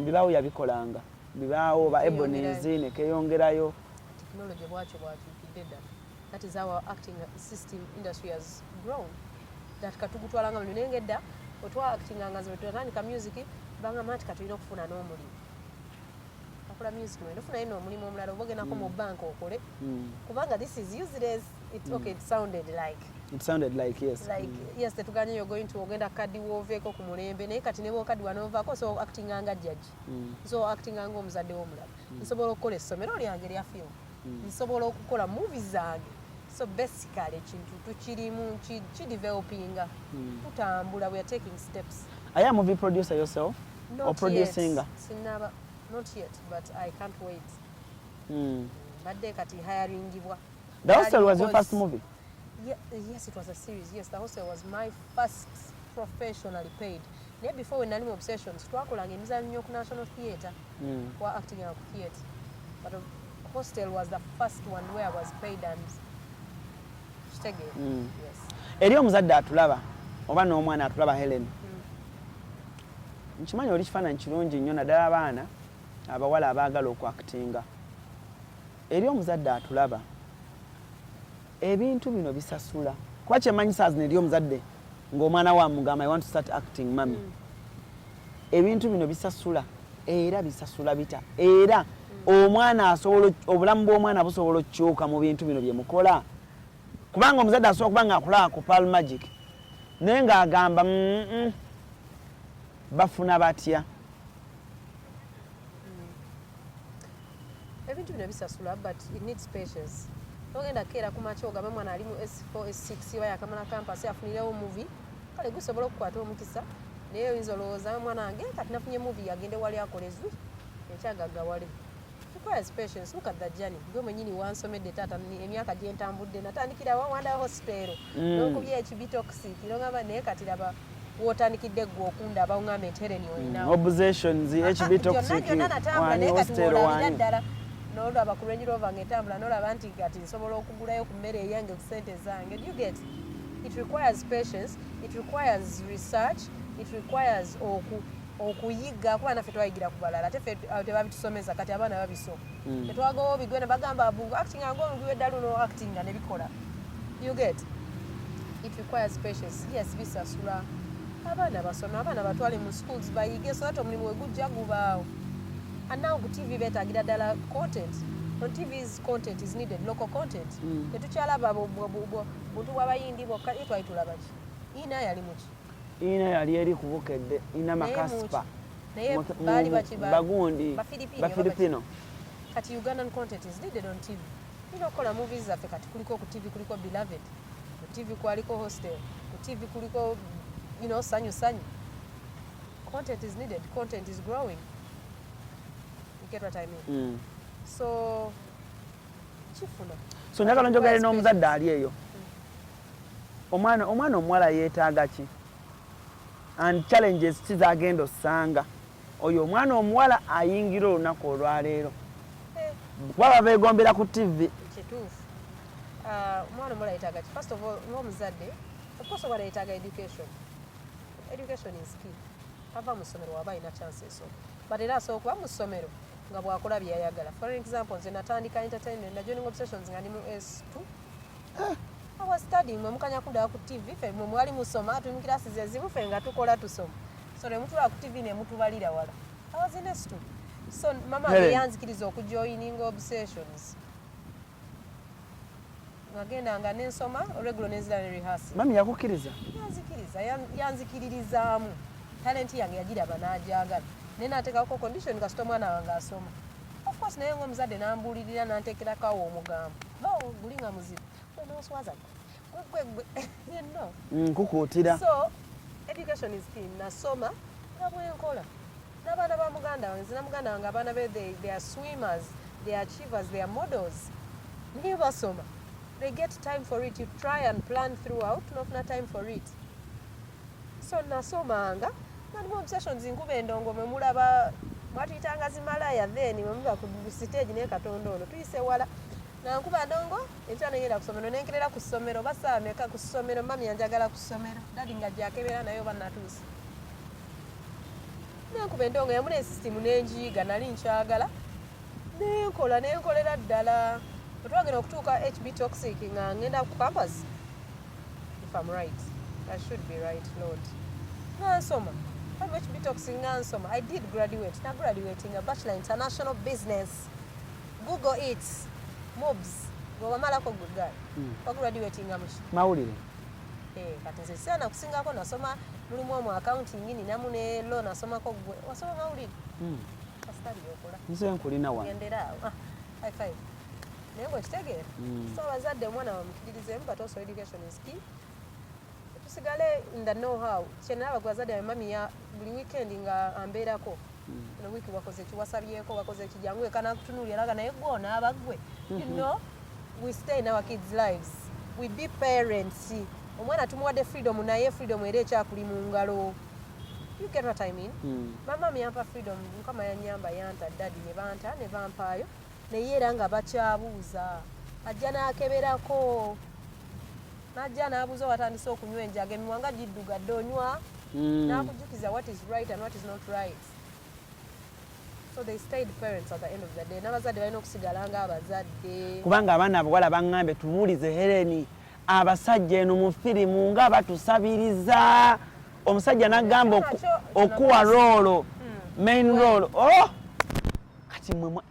Bibaawo, yabikolanga bibaawo ba Ebonies nekeyongerayo. Technology bwakyo bwakyukidde ddala. That is how our acting system industry has grown, that katugutwalanga mulimu. Naye ngedda otwa actinga nga nze twatandika music, bangamba nti katulina okufuna n'omulimu. Akola music olina ofunayo n'omulimu omulala, oba ogendako mu bank okole, kubanga this is useless. It, okay, it sounded like It sounded like, yes. Like, yes, tetuganye, you're going to ogenda kadiwa oveeko ku mulembe, naye kati ne bwokadiwa novaako, so actinga nga jjajja, so actinga nga omuzadde w'omulala, nsobola okukola essomero lyange lya film, nsobola okukola movies zange. So basically ekintu tukirimu, kidevelopinga, tutambula, we are taking steps. Are you a movie producer yourself Not or producing? yet. Sinaba, not yet, but I can't wait. Badde kati hiringibwa. The Hostel was your first movie? Yeah, yes, it was a series. Yes, The Hostel was my first professionally paid. Naye before, when nali mu Obsessions, twakolanga emizannyo ku National Theatre. Kwa acting ku theatre. But Hostel was the first one where I was paid and kitegeera. Yes. Eri omuzadde atulaba oba n'omwana atulaba, Helen, nkimanyi oli kifaananyi kirungi nnyo, naddala abaana abawala abaagala okuactinga. Eri omuzadde atulaba, ebintu bino bisasula? Kuba kyemanyi saa zino eri omuzadde ng'omwana wa mugamba, "I want to start acting, mummy," ebintu bino bisasula, era bisasula bita? Era omwana asobola, obulamu bw'omwana busobola okukyuka mu bintu bino bye mukola? Kubanga omuzadde asobola okuba nga akulaba ku Pearl Magic naye ng'agamba, bafuna batya?" Ebintu bino bisasula, but it needs patience. Togenda keera ku makya ogambe mwana ali mu S4, S6 oba yakamala campus afunirewo movie. Kale gusobola okukwata omukisa, naye oyinza olowooza mwana wange kati nafunye movie, agende wali akole zwi ekyagaggawale. Requires patience. Look at the journey. Gwe mwenyini wansomedde taata, emyaka gye ntambudde, natandikira wawanda hostel, n'okubya ekibi toxic, nogamba, naye kati laba wotandikidde gwe okundaba, oŋŋambe nti Helen olinawo. Obsessions, HB toxic. Byonna natambula. Wani Naye kati hostel woolabira wani ddala n'olaba ku Range Rover ng'etambula, n'olaba nti kati nsobola okugulayo ku mmere eyange ku ssente zange. You get it? Requires patience, it requires research, it requires okuyiga, kuba naffe twayigira ku balala, ate ffe tebabitusomesa. Kati abaana babisoma, tetwagawo bigwe ne bagamba acting nga omugwi w'eddalu no acting nga ne bikola. You get it? Requires patience. Yes, bisasula. Abaana basome, abaana batwale mu schools bayige, so that omulimu we gujja gubaawo. And now ku TV beetagira ddala content. On TV's content is needed, local content. Tetukyalaba buntu bw'abayindi bwokka. Ye twali tulaba ki? Ina yali muki? Ina yali eri ku Bukedde, ina Naye Makasipa. Naye baali baki? Bagundi. Bafilipino. Bafilipino. Kati Ugandan content is needed on TV. Tulina okukola movies zaffe. Kati kuliko ku TV, kuliko Beloved ku TV, kwaliko Hostel ku TV, kuliko Sanyu Sanyu. Content is needed, content is growing. You get what I mean? So kifuna. So njagala njogere n'omuzadde ali eyo. Omwana omuwala yeetaaga ki and challenges ki zagenda osanga oyo omwana omuwala ayingira olunaku olwaleero? Kuba babeegombera ku TV. Kituufu. Ah, omwana omuwala yeetaaga ki? First of all, ng'omuzadde, of course omwana yeetaaga education. Education is key. Ava mu ssomero waba alina chance esooka, but era asobola okuba mu ssomero nga bwakola byeyayagala. For example, nze natandika entertainment, na joining Obsessions nga ndi mu S2. I was studying. Mwe mukanya kundaba ku TV, ffe mwe mwali musoma, tuli mu classes ezimu, ffe nga tukola tusoma, so ne mutulaba ku TV ne mutubalira wala. I was in S2. So mama wange Helen. yanzikiriza okujoininga Obsessions, ngagenda nga nensoma olweggulo nenzira ne rehearsal. Mami yakukkiriza? Yanzikiriza, yanzikiririzaamu. Talent yange yagiraba n'agyagala, naye nateekako condition, kasita omwana wange asoma. Of course, naye ngaomuzadde nambuulirira, nanteekerako awo omugambo bawo guli nga muzibu, gwe noswaza gwe gwe gwe no. Nkukuutira. So education is key. Nasoma nga bwenkola n'abaana ba muganda wange. Nzina muganda wange, abaana be they are swimmers, they are achievers, they are models, naye basoma. They get time for it. You try and plan throughout, nofuna time for it. So nasomanga Nalimu obsessions, nkuba endongo, mwe mulaba mwatuyitanga zimalaya, then mwe muba ku stage. Naye Katonda ono tuyise wala nga nkuba ndongo enkya, nengenda ku ssomero, nenkerera ku ssomero, basaa meka ku ssomero, mami yanjagala ku ssomero, daddy nga gyakebera naye oba natuuse. Nenkuba endongo yamuna esystem nenjiyiga, nali nkyagala, nenkola, nenkolera ddala. Otwagenda okutuuka HB Toxic nga ngenda ku campus, if I'm right, I should be right, Lord, nga nsoma HB Toxic, nga nsoma. I did graduate, na graduating a bachelor international business. Google it, MUBS gwewamalako gwe guy. Wagraduatinga muki? Mawulire. Eh, kati nze saana kusingako nasoma mulimu omwo accounting, ninamu ne law nasomako. Gwe wasoma mawulire? Kasitali okola. Nze nkulina wano. Gendera awo. Ah, high five. Naye ng'okitegeera. So abazadde, omwana bamukiririzemu, but also education is key. Tusigale in the know how kyenalaba ku bazadde bange, mami ya buli weekend nga ambeerako. Eno wiiki wakoze ki, wasabyeko, wakoze ki, jangu eka nakutunuulira naga naye gwe onaaba gwe. We stay in our kids' lives, we be parents. Omwana tumuwadde freedom, naye freedom era ekyakuli mu ngalo. You get what I mean? Mm. Mama yampa freedom, Mukama yanyamba, yanta, daddy ne banta ne bampaayo, naye era nga bakyabuuza, ajja n'akeberako, n'ajja n'abuuza watandise okunywa enjaga, emimwa nga giddugadde, onywa. N'akujjukiza what is right and what is not right. So they stayed parents at the end of the day. N'abazadde balina okusigala ng'abazadde. Kubanga abaana abawala baŋŋambye tubuulize Helen, abasajja eno mu firimu nga batusabiriza, omusajja n'agamba okuwa role, main role. Oh, kati mwe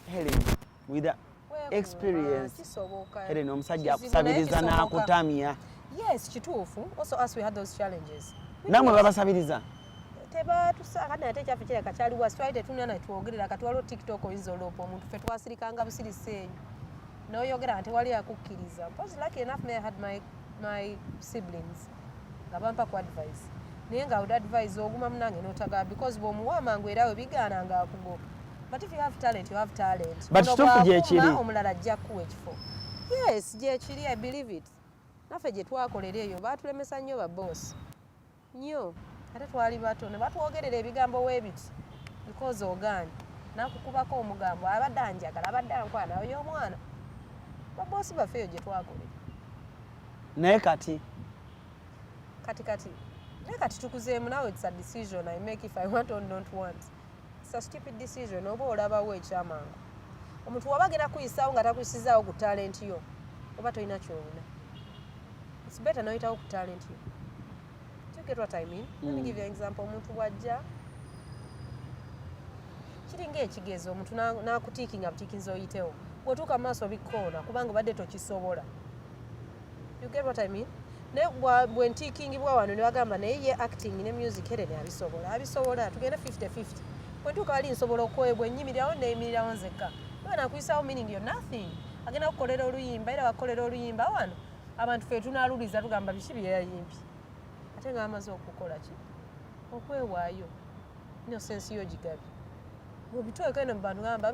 Helen with the Weekuuma, experience. Kisoboka. Helen, omusajja Kizibu, naye akusabiriza kisoboka. n'akutamya. Yes, kituufu. Also us, we had those challenges. Nammwe babasabiriza? Tebatusa kati, ate ekyaffe kireka kyali wasi, twali tetunya netwogerera. Kati waliwo TikTok, oyinza oloopa omuntu. Ffe twasirikanga busirisi eyo noyogera nga tewali akukkiriza. Mpozi lucky enough me, I had my siblings nga bampa ku advice, naye nga would advise oguma munange notagaba, because bw'omuwa amangu era we bigaana nga akugoba. But if you have talent, you have talent. But Ono kituufu bw'akuma, gyekiri. Omulala ajja kuwa ekifo. Yes, gyekiri, I believe it. Naffe gye twakolera eyo baatulemesa nnyo babosi nnyo, ate twali bato, ne batwogerera ebigambo weebiti because ogaanye, nakukubako omugambo, abadde anjagala, abadde ankwana oyo omwana. Babosi baffe eyo gye twakolera. Naye kati? Kati naye kati tukuzeemu. Now it's a decision I make if I want or don't want. It's a stupid decision. Oba olabawo ekyamangu, omuntu waba agenda kuyisaawo nga takuyisizaawo ku talent yo, oba tolina kyolina, it's better noyitawo ku talent yo. Do you get what I mean? Let me give you an example. Omuntu bw'ajja kiringa ekigezo, omuntu n'akutiikinga butiikinzi oyitewo, bw'otuuka mu maaso bikkoona kubanga obadde tokisobola. You get what I mean? Naye bwe ntiikingibwa wano ne bagamba naye ye acting ne music Helen abisobola, abisobola, tugende 50-50. Bwe ntuuka wali nsobola okwoyo bwe nnyimirirawo, neeyimirirawo nzekka. Naye nakuyisawo, meaning you're nothing. Agenda kukolera oluyimba, era wakukolera oluyimba wano abantu fe tunaaluliza tugamba biki bye yayimbye, ate nga bamaze okukola ki, okwewaayo. Innocence yo gigabye bwebitweka eno mu bantu, gamba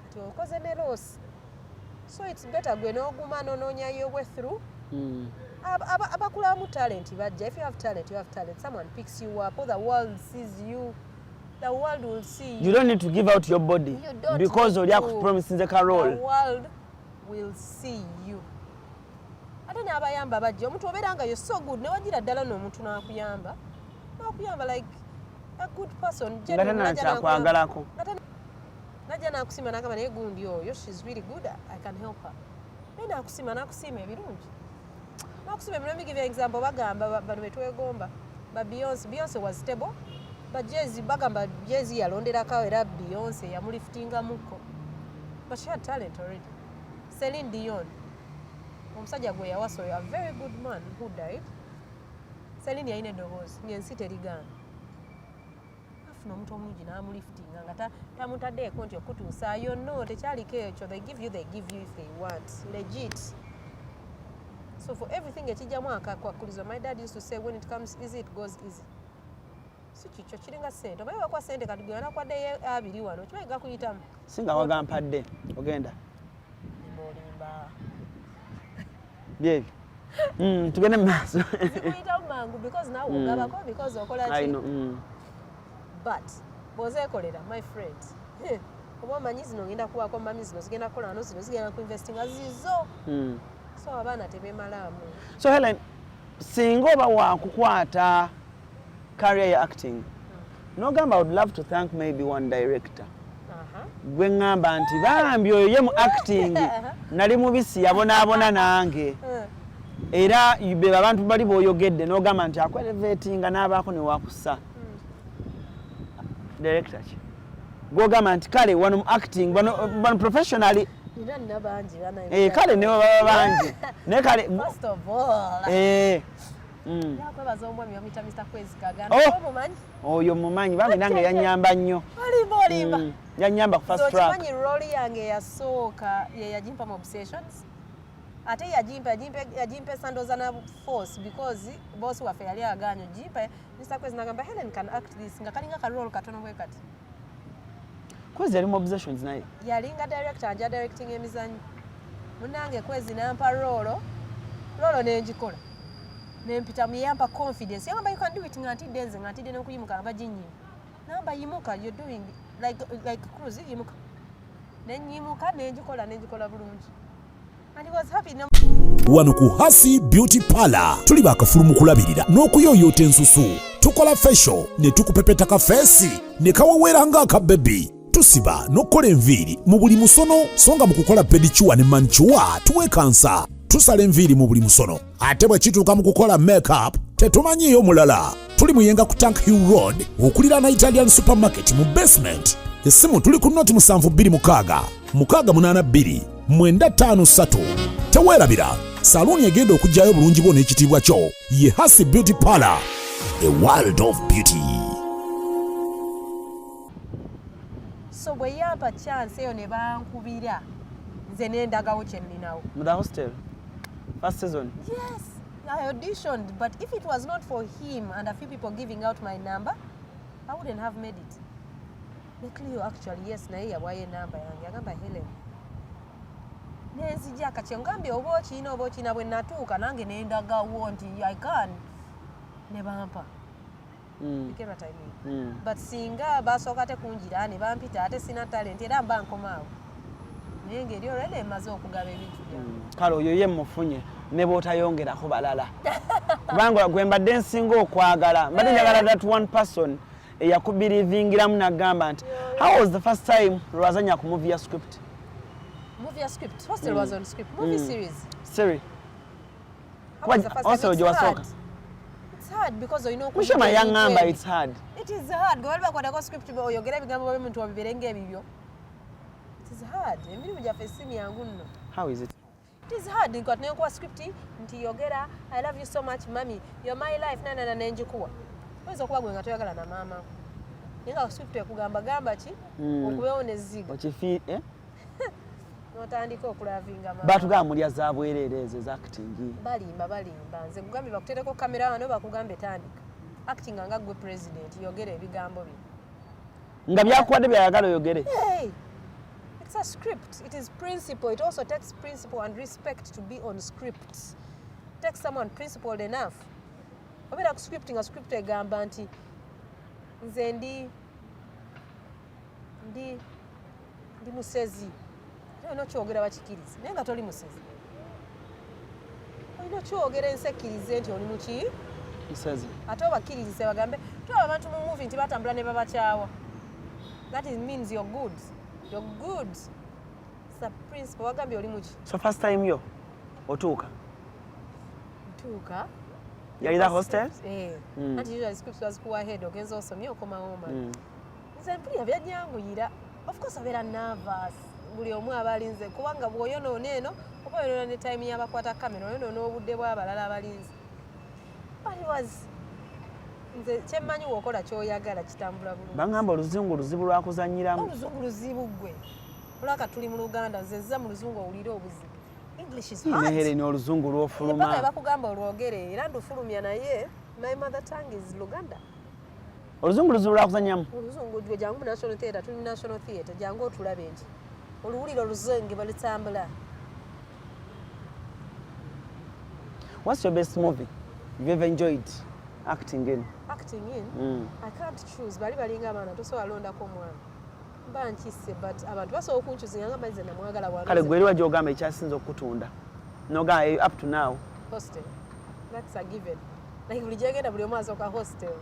kati okoze ne loss. So it's better gwe n'oguma n'onoonyayo way through. Abakulamu talent bajja. If you have talent, you have talent. Someone picks you up or the world sees you. The world will see you. You don't need to give out your body. You don't because need oli to. Akupromisinze ka role. The world will see you. Ate n'abayamba bajja. Omuntu obeera nga you're so good, newagira ddala n'omuntu n'akuyamba, n'akuyamba like a good person. Nga tana kyakwagalako. Najja n'akusiima n'agamba naye gundi oyo, she's really good, I can help her. Naye n'akusiima, n'akusiima ebirungi, n'akusiima ebirungi. Let me give you an example. Bagamba bano betwegomba ba Beyonce. Beyonce was stable, but Jay-Z, bagamba Jay-Z yalonderako era Beyonce yamuliftingamuko, but she had talent already. Celine Dion, omusajja gwe yawasa oyo, a very good man who died. Celine yalina eddoboozi ng'ensi terigaana. Afuna omuntu omulungi n'amuliftinga nga tamutaddeeko nti okutuusaayo. No, tekyaliko ekyo. They give you, they give you if they want legit. So for everything ekijjamu akakwakulizo, my dad used to say, when it comes easy, it goes easy. Si kikyo kiringa sente, obaye bakwa sente, kati gwe nakwaddeyo 20 wano, kimanyi gakuyitamu. Singa wagampadde ogenda. Olimba. Byebyo. Tugende mu maaso. Zikuyitamu mangu. kyangu because naawe ogabako because okola I ki. know. But bw'ozeekolera, my friend, oba omanyi zino ngenda kuwaako mami, zino zigenda kukola wano, zino zigenda kuinvestinga zizo. So abaana tebeemalaamu. So Helen, singa oba wakukwata career ya acting nogamba, "I would love to thank maybe one director," gwe ŋŋamba nti bambi oyo ye mu acting nali mubisi, yabonaabona nange, era be abantu bali boyogedde n'ogamba nti akwelevatinga n'abaako ne wakusa, director ki gwogamba nti kale wano mu acting bano professionally? Nina bangi bana. Eh, kale ne baba bangi, naye kale First of all, yakwebaza omwami bamuyita Mr Kwezi Kaganda. Oh! Omumanyi? Oyo mumanyi, bambi nange yanyamba nnyo. Olimba, olimba. Yanyamba ku fast track. Okimanyi role yange eyasooka ye yagimpa mu Obsessions, ate yagimpa esandoza na force because boss waffe yali aganye ogimpa. Mr Kwezi nagamba, "Helen can act this," nga kalinga ka role katono bwe kati. Kwezi yali mu Obsessions naye? Yalinga director, anja directing emizannyo. Munange Kwezi nampa role nengikola nempitamu. Yampa confidence, yagamba, "You can do it." Nga ntidde nze, nga ntidde n'okuyimuka nga baginnyima, namba, "Yimuka, you're doing like Cruise, yimuka." Nenyimuka nengikola bulungi and he was happy. Wano ku Hasi Beauty Parlor tuli bakafulu mu kulabirira n'okuyooyoota ensusu. Tukola facial ne tukupepeta ka face ne kawewera ng'akabebi. Tusiba n'okukola enviiri mu buli musono, so nga mu kukola pedicure ne manicure tuwekansa. Tusala enviiri mu buli musono, ate bwe kituuka mu kukola makeup tetumanyiiyo mulala. Tuli Muyenga ku Tank Hill Road okuliraana Italian Supermarket mu basement. Essimu tuli ku 0726 682 953. Teweerabira, saluuni egenda okuggyayo obulungi bwo n'ekitiibwa kyo ye Hasi Beauty Parlor, a world of beauty. So bwe yampa chance eyo ne bankubira nze nendagawo kye nninawo. Mu The Hostel first season? Yes, I auditioned, but if it was not for him and a few people giving out my number, I wouldn't have made it. Ne Cleo actually, yes, naye yawayo enamba yange, yagamba Helen. Nenzija kati ngambye oba okiyina oba okiyina, bwe natuuka nange nendagawo nti I can, ne bampa. You get what I mean? Mm. But singa basooka te kunjira ne bampita ate sina talent era mba nkomaawo, naye ngeri already emaze okugaba ebintu byange. Kale oyo ye mufunye ne bw'otayongerako balala, kubanga gwe mbadde nsinga okwagala, mbadde njagala that one person eyakubirivingiramu nagamba nti, how was the first time lwazanya ku movie ya script? Movie ya script? Hostel was on script movie series. Sorry. How was the first time? Hostel It's gye wasooka. hard. It's hard because olina okuyiga Mushema ebintu yaŋŋamba ebyo. it's hard. It is hard. Gwe bali bakwatako script oyogera ebigambo babe muntu wabibeere ng'ebibyo. It is hard. Emirimu gyaffe si myangu nno. How is it? It is hard. Nkwata nenkuwa script nti yogera, "I love you so much, mummy, you're my life," nanana nenjikuwa. Oyinza okuba gwe nga toyagala na maama wo, naye nga script ekugamba gamba ki, okubeewo neziga. Okifi, eh? N'otandika okulavinga maama. Batugamba mulya za bwereere ezo eza acting. Balimba, balimba. Nze kugambye bakutereko kamera wano bakugambe tandika acting nga gwe president, yogera ebigambo bino. Nga byakuwadde byayagala oyogere. Hey, it's a script. It is principle. It also takes principle and respect to be on script. It takes someone principled enough. Obeera ku script nga script egamba nti nze ndi musezi, ate olina okyogera bakikirize, naye nga toli musezi, olina okyogera ensi ekkirize nti oli muki? Musezi. Ate obakkirize bagambe tulaba abantu mu movie nti batambula ne babakyawa. That is means you're good, you're good. It's a principle. Wagambye oli muki? So first time yo otuuka Ntuuka. Yali The Hostel? Eh. Anti usually scripts bazikuwa ahead, ogenza osomye okomawo omala. Nze mpulira byajjanguyira. Of course obeera nervous, buli omu aba alinze, kubanga bw'oyonoona eno oba oyonoona ne time y'abakwata kamera, oyonoona obudde bw'abalala abalinze. But it was, nze kyemmanyi w'okola ky'oyagala kitambula bulungi. Baŋŋamba oluzungu luzibu lwakuzanyiramu. Oluzungu luzibu ggwe, olwaka tuli mu Luganda, nze nziza mu Luzungu owulire obuzibu. English is hard. Ne Helen, oluzungu lwofuluma. Paka bakugamba olwogere era ndufulumya, naye my mother tongue is Luganda. Oluzungu luzibu lwakuzanyamu. Oluzungu gwe jangu mu National Theatre, tuli mu National Theatre, jangu otulabe nti oluwulira oluzungu balutambula. What's your best movie you've ever enjoyed? Acting in. Acting in. I can't choose. Bali balinga abaana, tosobola londako omwana. Mba nkisse, but abantu basobola okunkyuzinga nga maize namwagala wano. Kale gwe eriwa gyogamba ekyasinza okukutunda nogamba up to now? Hostel, that's a given. Like buli gyegenda, buli omu asooka Hostel.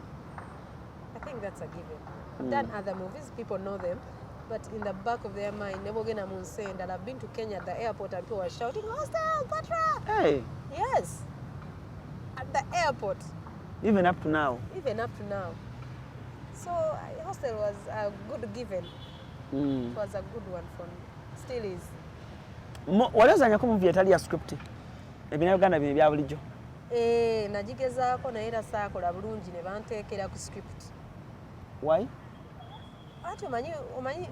I think that's a given. I've done other movies, people know them, but in the back of their mind, ne bwogenda mu nsi endala, I've been to Kenya, at the airport, and people were shouting, "Hostel, Patra!" Hey, Yes, at the airport. Even up to now? Even up to now. So Hostel was a good given. It was a good one for me, still is. Wali ozanyako movie etali ya script, ebina bino ebya bulijjo? Eh, nagigezaako naye era saakola bulungi ne banteekera ku script. Why? Ati omanyi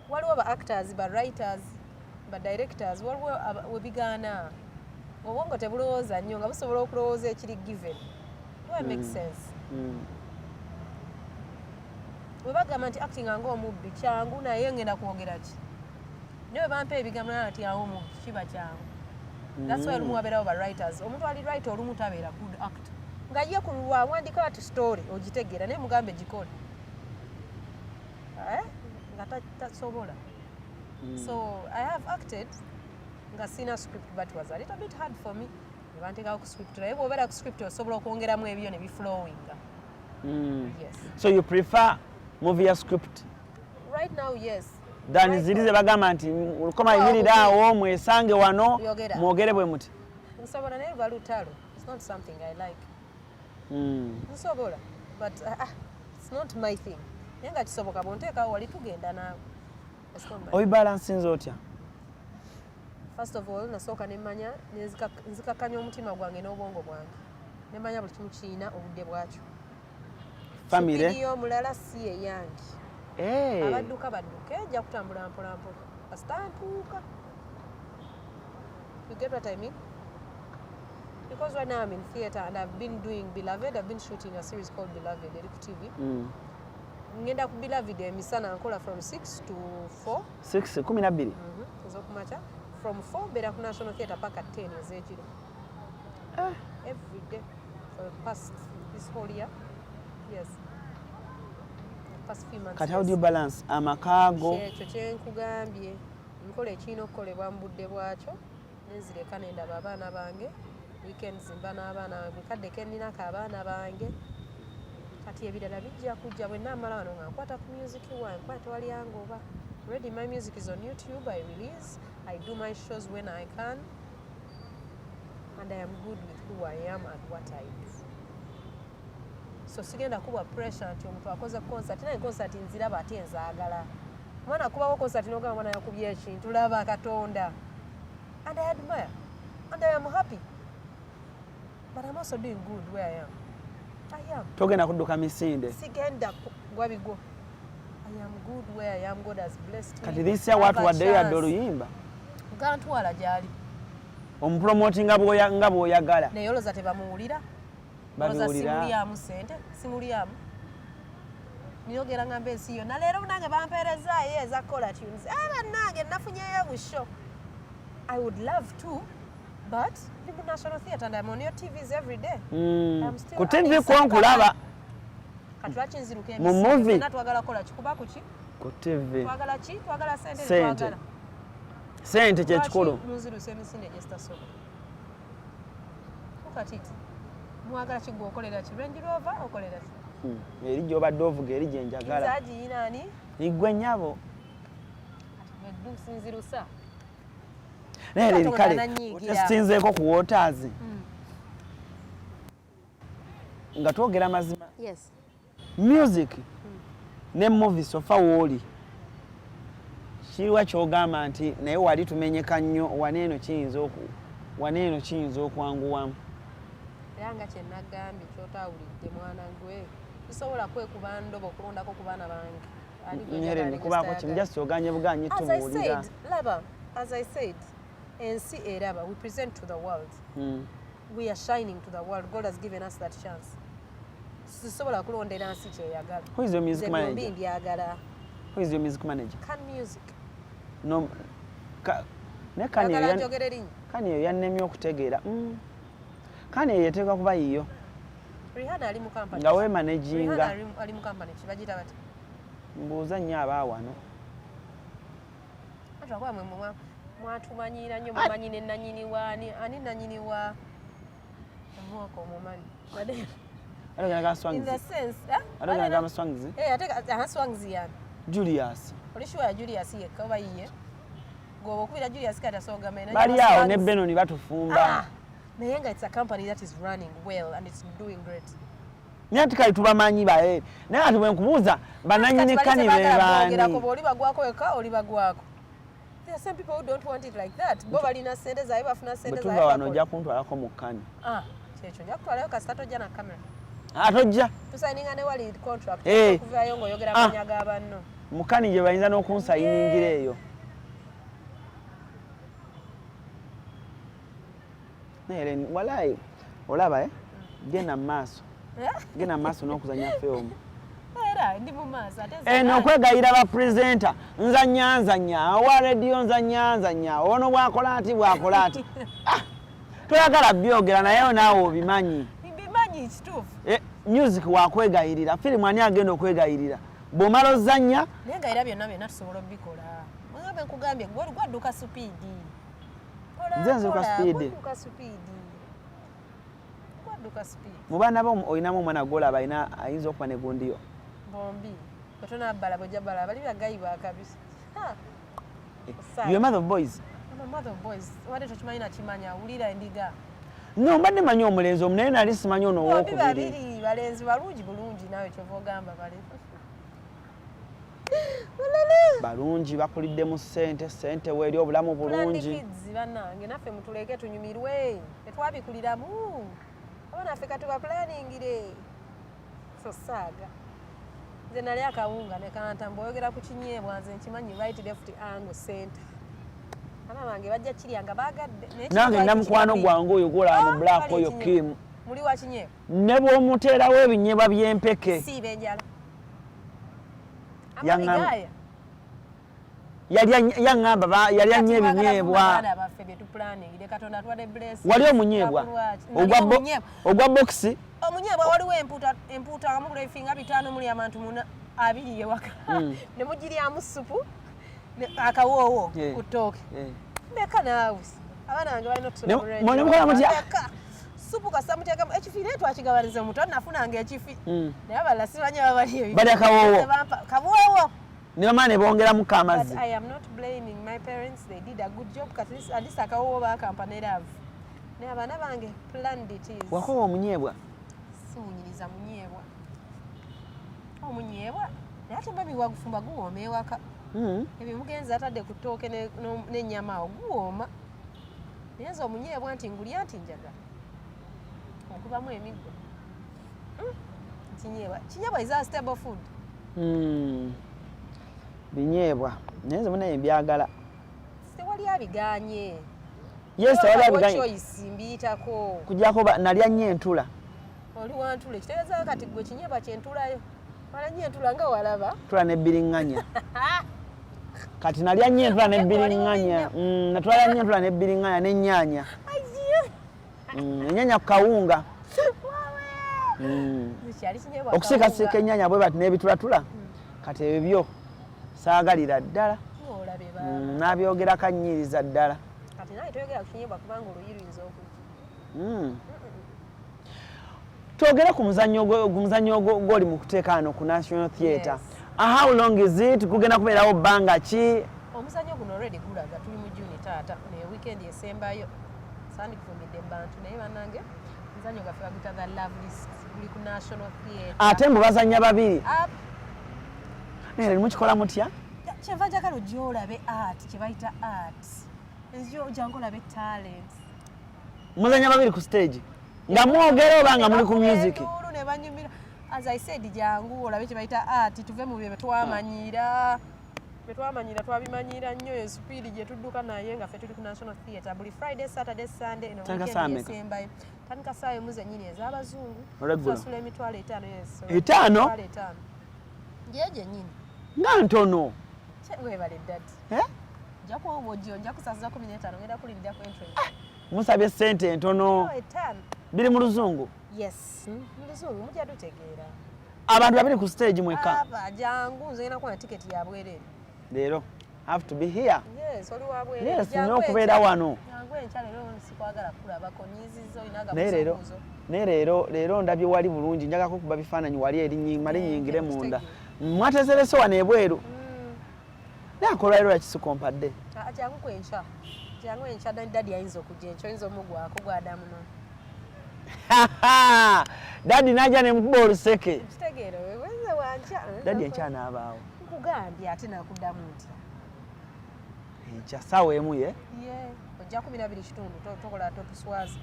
waliwo ba actors, ba writers, ba directors, waliwo webigaana obwongo tebulowooza nnyo nga busobola okulowooza ekiri given. Do I make sense? Mm. Bwe bagamba nti acting nga omubbi kyangu, naye ngenda kwogera ki? Naye bwe bampa ebigambo nati nti awo omubbi kiba kyangu. That's why olumu wabeerawo ba writers, omuntu ali writer olumu tabeera good actor, nga ye ku lwawandika ati story ogitegeera, naye mugambe gikole. Eh? Nga tasobola. So I have acted nga sina script, but was a little bit hard for me ne banteekawo ku script, naye bw'obeera ku script osobola okwongeramu ebyo ne biflowinga. Yes. So you prefer movie ya script? Right now, yes. Than Right ziri now. ze bagamba nti lukoma yimirira awo, mwesange wano, Yogera. Mwogere bwe muti? Nsobola, naye luba lutalo. It's not something I like. Nsobola, but it's not my thing, naye nga kisoboka bwonteekawo wali tugenda naawe. It's not my Obibalansinza otya? First of all, nasooka nemmanya nzikakkanya omutima gwange n'obwongo bwange, nemmanya buli kimu kirina obudde bwakyo. Famire. Speed y'omulala si eyange. Eh. Abadduka badduke, ejja kutambula mpola mpola kasita ntuuka. You get what I mean? Because right now I'm in theatre and I've been doing Beloved. I've been shooting a series called Beloved eri ku TV. Ngenda ku Beloved emisana, nkola from 6 to 4. 6, 12? Ez'okumakya. From 4 mbeera ku National Theatre paka 10 ez'ekiro, every day for the past this whole year. Yes, the past few months. Kati how do you Yes. balance amakaago? Kyekyo kyenkugambye, nkola ekirina okukolebwa mu budde bwakyo, nenzireka nendaba abaana bange. Weekends mba n'abaana bange, buli kadde kenninako abaana bange. Kati ebirala bijja kujja bwe naamala wano nga nkwata ku music wange, kuba tewali angoba. Already my music is on YouTube, I release, I do my shows when I can, and I am good with who I am and what I do. So sigenda kubwa pressure nti omuntu akoze concert, naye concert nziraba ate nzaagala. Omwana akubawo concert nogamba mwana yakubye ekintu, laba Katonda, and I admire and I am happy, but I'm also doing good where I am. I am. Togenda kudduka misinde? Sigenda gwa bigwo. I am good where I am. God has blessed me. Kati this year I have a watuwaddeyo yadde chance. oluyimba? Gantwala gyali. Omupromotinga nga bw'oyagala? Naye olowooza tebamuwulira? Olowooza Babiwulira. simulyamu sente? Simulyamu niyogera ngamba ensi yonna leero nange bampeerezaayo eza caller tunes. Ah, bannange, nafunyeyo busho. I would love to, but ndi mu National Theatre and I'm on your TVs every day. I'm still Ku TV earning ko nkulaba. Kati lwaki nziruka Mu emisinde? movie. Ffenna twagala kukola kikuba ku ki? Ku TV. Twagala ki? Twagala sente. Sente. Twagala. Sente kyekikulu. Lwaki munzirusa emisinde gye zitasobola? Look at it. Mwagala ki? Gwe okolera ki? Range Rover okolera ki? Eri gy'obadde ovuga, eri gye njagala. Nze agiyina ani? Igwe nnyabo. Kati gwe nzirusa. Naye leri Katonda kale anannyiigira. otesinzeeko ku Waters nga twogera mazima. Yes. Music ne movie, so far wooli kiriwa kyogamba nti naye wali tumenyeka nnyo, waneeno kiyinza oku waneeno kiyinza okwanguwamu? Era nga kyenagambye kyotawulidde, mwana gwe, tusobola kwekuba ndobo okulondako ku baana bange. Ani gwe Nyere njagala nikubaako ne kimu. gwesitayagala? Just oganye buganyi As I tubuulira. said, laba, as I said, ensi eraba, we present to the world. We are shining to the world. God has given us that chance. Sisobola kulondera nsi kyeyagala. Who is your music Nze byombi manager? mbyagala. Who is your music manager? Can Music. No, ne kani Njagala eyo njogere erinnya. Kani eyo yannemye okutegeera. Kani eyo yeteekwa kuba yiyo. Rihanna ali mu company. Nga weemanaginga. Rihanna ali mu company ki bagiyita bati? Mbuuza nnyo aba wano. Anti lwakuba mwe mwatumanyiira nnyo, mumanyi ne nanyini wa ani, ani nanyini wa omwaka omumanyi. Ate ogenda ga Swangs. In the sense, eh? Ate ogenda ga Swangs. Eh, ate aha Swangs yani. Julius. Oli sure ya Julius yekka oba yiye? Gwoba okubira Julius kati asobola ogamba Bali awo ne Benon batufumba. Ah, naye nga it's a company that is running well and it's doing great. Naye ati kale tubamanyi bae. Naye ati bwe nkubuuza bananyini kani be baani? Oli bagwako wekka oli bagwako. There are some people who don't want it like that. Bo balina sente zaabwe bafuna sente zaabwe. Bwe tuva wano ojja kuntwalako mu kani. Ah, kyekyo nja kutwalayo kasita tojja na kamera. Ah, tojja. Tusayininga ne wali contract. Eh. Okuvaayo ng'oyogera Ah. amannya ga banno. Mu kani gye bayinza n'okunsayiningira eyo. Naye walayi olaba eh? Genda mu maaso. Eh? Genda mu maaso n'okuzannya film. Era ndi mu maaso ate Eno okwegayira ba presenter nzannya nzannya owa radio nzannya nzannya ono bw'akola ati bw'akola ati. Ah, toyagala byogera naye naawe obimanyi. Mbimanyi kituufu. Eh, music wakwegayirira, firimu ani agenda okwegayirira? Bw'omala ozannya. Naye nga era byonna byonna tusobola obikola. Mwe nkugambye gwadduka supiidi. Nze nziruka supiidi. Gwadduka supiidi. Gwadduka supiidi. Mu baana bo olinamu omwana gw'olaba ayinza okuba ne gundiyo? Bombi. Bwe tonabbala bw'ojja bbala bali bagayi ba kabi. Ha. You a mother of boys? I'm a mother of boys. Obadde tokimanyi nakimanya, wulira endiga. No, mbadde manyi omulenzi omu naye nali simanyi ono Bombi owookubiri. babiri balenzi balungi bulungi naawe kyova ogamba bale. Balungi bakulidde mu ssente, ssente weeri obulamu Planned bulungi. kids bannange naffe mutuleke tunyumirwe. Tetwabikuliramu. Abaana baffe katubaplaningire. So saaga. Nze nali akawunga ne kanta mbw'oyogera ku kinyeebwa nze nkimanyi right left angle center. Abaana bange bajja kirya nga baagadde. Naye Nange kinyeebwa nina mukwano kikirabi. gwange oyo gw'olaba mu black Bali oyo ekinyeebwa. Kim. Muli wa kinyeebwa. Ne bw'omuteerawo ebinyeebwa by'empeke. Siiba enjala. Yaŋŋamba yaŋŋamba yali nnyo ebinyeebwa. Wali omunyeebwa ogwa bokisi? Omunyeebwa waliwo empuuta, empuuta nga mugula ebifi nga 5 muli abantu muna abiri ewaka. Ne mugiryamu ssupu akawoowo ku ttooke. Ndeka naawe. Abaana bange balina otusoma. Ne mukola mutya? Ssupu kasita muteekamu ekifi naye twakigabaniza omuto nafunanga ekifi. Naye abalala simanyi aba bali ebifi. Balya kawoowo. Kawoowo. Ne bamala ne bongeramu amazzi. But I am not blaming my parents. They did a good job. At least akawoowo baakampa ne love. Naye abaana bange planned it is. Wakoowa omunyeebwa? Siwunyiriza munyeebwa. Omunyeebwa? Naye ate babi wagufumba guwooma ewaka. Ebyo mugenzi atadde ku ttooke n'ennyama awo guwooma. Naye nze omunyeebwa nti ngulya nti njagala. Okubamu emiggo. Kinyeebwa. Kinyeebwa is a stable food. Binyeebwa. Naye nze munaye mbyagala. Tewali abiganye. Yes, tewali abiganye. Choice mbiyitako. Kujjako nalya nnyo entula. Oli wantula. Ekitegeeza kati gwe kinyeebwa kyentulayo. Wala nnyo entula nga walaba. Entula n'ebbiriŋŋanya. Kati nalya nnyo entula n'ebbiriŋŋanya. Natwala nnyo entula n'ebbiriŋŋanya n'ennyaanya. Ennyaanya ku kawunga. Okusiikasiika ennyaanya bwe bati n'ebitulatula. Kati ebyo saagalira ddala. N'abyogerako annyiriza ddala. Kati naye toyogera ku kinyeebwa kubanga oluyi luyinza okujja. Twogere ku muzannyo gw'oli mu kuteeka wano ku National Theatre. How long is it? Gugenda kubeerawo bbanga ki? Omuzannyo guno already gulaga tuli mu June taata naye weekend esembayo. Sandikuvumidde mu bantu naye bannange omuzannyo gwaffe baguyita The Love List guli ku National Theatre. Ate mbu bazannya babiri. Naye mukikola mutya? Kyenva njagala ojje olabe art, kye bayita art. Nzija ojjangu olabe talent. Muzannya babiri ku stage. Nga mwogera oba nga muli ku music? Ne banyumira. As I said, jangu olabe kye bayita art, tuve mu bye twamanyira. Bye twamanyira twabimanyira nnyo eyo speed gye tudduka naye nga ffe tuli ku National Theatre buli Friday, Saturday, Sunday eno Tandika weekend saa mmeka? esembayo. Tandika ssaawa emu zennyini ez'abazungu. Olweggulo. Tusasula 50,000, yes. 5? 50,000. Gye gyennyini. Nga ntono. Weebale ddadi. Eh? Nja kuwa obwojjo, nja kusasuza 15, ngenda kulindirako entrance. Musabye ssente entono. 5. Biri mu Luzungu? Yes, mu Luzungu, mujja dutegeera. Abantu babiri ku stage mweka? Aba jangu, nze ngenda kuwa tiketi ya bwereere. Leero have to be here. Yes, oli wa bwereere. Yes, nina okubeera wano. Jangu enkya, leero sikwagala kulabako, nyiziza olina. Naye leero, naye leero ndabye wali bulungi, njagako kuba bifaananyi wali eri male nyingire munda. Mwateserese wano ebweru. Naye akolwaliro lwakisuka ompadde. Ah, jangu kwenkya, jangu enkya. Daddy ayinza okujja enkya, oyinza omugwako gwadamu no. Daddy najja nemukuba oluseke. Kitegeera weze wankya. Daddy enkya naabaawo. Nkugambye, ate nakuddamu ntya? Enkya saawa 1 ye? Ye ojja 12:15, tokola totuswaza,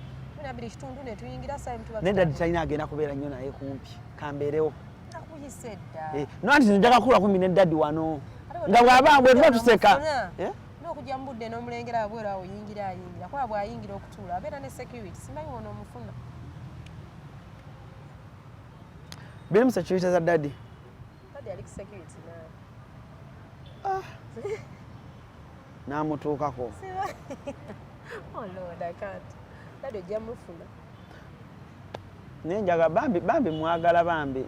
12:15 netuyingira saa tuba. Naye daddy talina agenda kubeera nnyo naye kumpi, kambeerewo. Nakuyise dda. Eh, no, anti njaga kula kumpi ne daddy wano nga bw'aba bwe tuba tuseka. Eh? N'okujja mu budde n'omulengera wabweru awo, oyingira, ayingira kuba bw'ayingira okutuula abeera ne security, simanyi wona omufuna. Biri mu security za daddy? Daddy ali ku security naawe. N'amutuukako. Oh Lord, I can't. Daddy ojja mufuna. Naye njaga bambi, bambi mwagala bambi.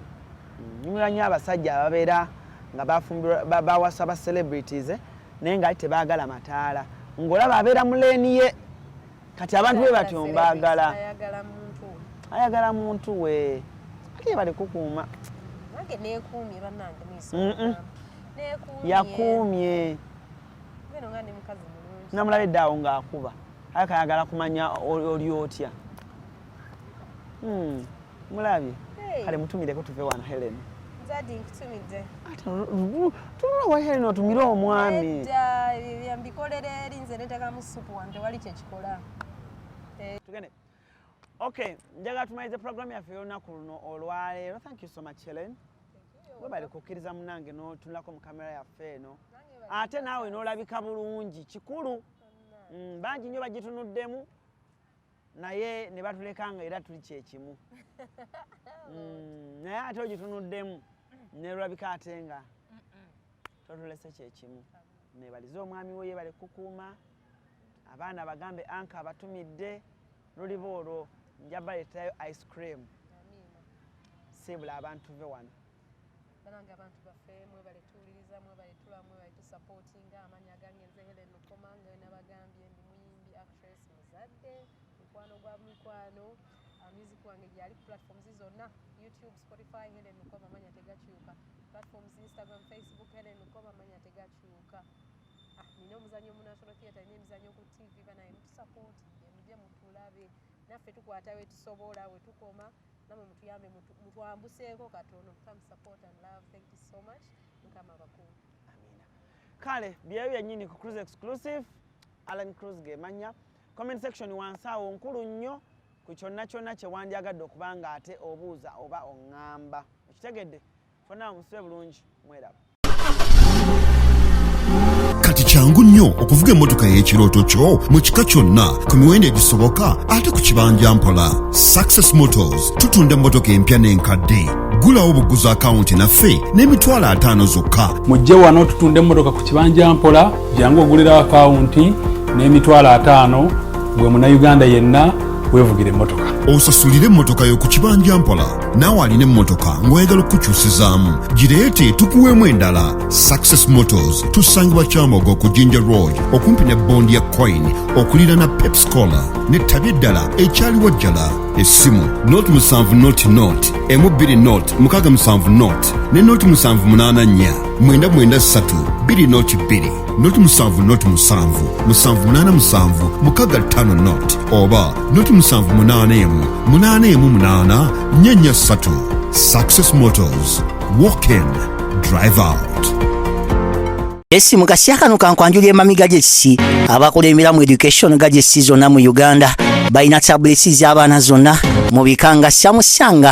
Nyumira nnyo abasajja ababeera nga bafumbirwa bawasa ba celebrities, eh, naye nga tebaagala mataala, ng'olaba abeera mu lane ye. Kati abantu be batyo mbaagala. Ayagala muntu we. Ayagala muntu we, ate ye bali kukuuma. Nange neekuumye bannange, muyisa. Neekuumye. Yakuumye. Beno nga ndi mukazi mulungi. Namulabidde awo ng'akuba aye kayagala kumanya oli otya. Mulabye? Hey. Kale mutumireko tuve wano, Helen. Nzadi nkutumidde. Ate tunula wa Helen, otumire omwami. Nedda, ebyo mbikolera eri nze neteekamu supu wange, tewali kyekikola. Tugende. Okay, njagala tumalize programu yaffe y'olunaku luno olwaleero. Thank you so much, Helen, webale kukkiriza munange n'otunulako mu kamera yaffe eno, ate naawe n'olabika bulungi, kikulu. Bangi nnyo bagitunuddemu naye ne batuleka nga era tuli kyekimu. Naye ate ogitunuddemu nelulabika ate nga totulese kyekimu. Nebalize omwami we, yebale kukuuma abaana, bagambe anka abatumidde luliba olwo nja baleeterayo ice cream. Amiina. Siibula abantu ve wano. Banange abantu baffe, mwebale tuwuliriza, mwebale tula, mwebale tusupportinga. Amanya gange nze Helen Lukoma, nga nabagambye ndi muyimbi, actress, muzadde, mukwano gwa mikwano. Music wange gyali ku platforms zonna, YouTube, Spotify, Helen Lukoma, amanya tegakyuka. Platforms Instagram, Facebook, Helen Lukoma, amanya tegakyuka. Ah, nina omuzannyo mu National Theatre, nina emizannyo ku TV. Banaye mutusupportinge, mujje mutulabe, naffe tukwata we tusobola, we tukoma, namwe mutuyambe, mutwambuseeko katono. Come support and love. Thank you so much, Mukama abakuume. Amiina. Kale byeyo byennyini ku Cruise Exclusive, Alan Cruz gemanya. Comment section wansi awo nkulu nnyo ku kyonna kyonna kye wandyagadde okuba nga ate obuuza oba oŋŋamba. Okitegedde? Fonna musibe bulungi, mweraba. Kati kyangu nnyo okuvuga emmotoka y'ekirooto kyo mu kika kyonna ku miwendo egisoboka ate ku kibanja mpola. Success Motors tutunda emmotoka empya n'enkadde. Gulawo buguza akawunti naffe n'50,000 zokka. Mujje wano tutunda emmotoka ku kibanja mpola, jangu ogulirawo akawunti n'50,000, gwe Munnayuganda yenna weevugira emmotoka. Osasulire emmotoka yo ku kibanja mpola. Naawe alina emmotoka ng'oyagala okukyusizaamu, gireete tukuweemu endala. Success Motors tusangibwa Kyambogo ku Jinja Road, okumpi ne bondi ya Coin, okuliraana Pepsi Cola n'ettabi eddala ekyaliwo jjala. Essimu 0 7 0 0 1 2 0 6 7 0 ne 0 7 8 4 9 9 3 2 0 2 0 7 0 7 7 8 7 6 5 0 oba 0 7 8 1 8 1 8 4 4 3. Success Motors, walk in, drive out. Esi mu kaseera kano kankwanjulira Mami Gadgets, abakulembera mu education gadgets zonna mu Uganda. Balina tablets z'abaana zonna. Mu bika nga Samsung,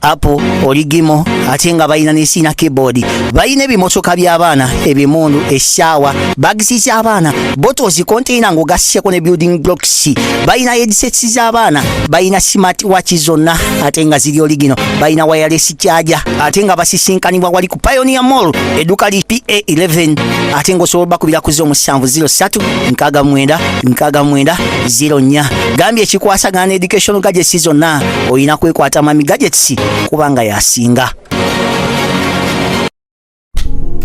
Apple, Oligimo, ate nga balina ne Sina keyboard. Balina ebimotoka by'abaana, ebimundu, essaawa, bags z'abaana, bottles, container ng'ogasseko ne building blocks. Balina headsets z'abaana, balina smart watch zonna ate nga ziri original, balina wireless charger, ate nga basisinkanibwa wali ku Pioneer Mall, edduuka li PA11, ate ng'osobola bakubira ku 07 03 69 69 04. Gambye ekikwasagana ne education gadgets zonna, olina kwekwata Mami Gadgets kubanga yasinga.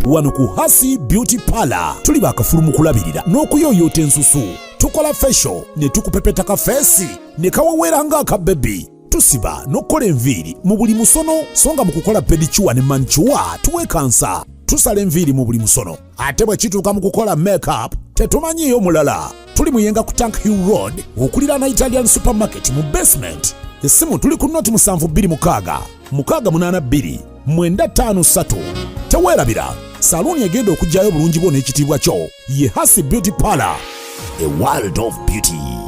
Wano ku Hasi Beauty Parlor tuli bakafulu mu kulabirira n'okuyooyoota ensusu. Tukola facial ne tukupepeta ka face ne kaweweera ng'aka baby. Tusiba n'okukola enviiri mu buli musono, so nga mu kukola pedicure ne manicure tuwekansa. Tusala enviiri mu buli musono, ate bwe kituuka mu kukola makeup tetumanyiiyo mulala. Tuli Muyenga ku Tank Hill Road, okuliraana Italian Supermarket mu basement. Essimu tuli ku 0726 682 953. Teweerabira, saluuni egenda okuggyayo obulungi bwo n'ekitiibwa kyo ye Hasi Beauty Parlor, a world of beauty.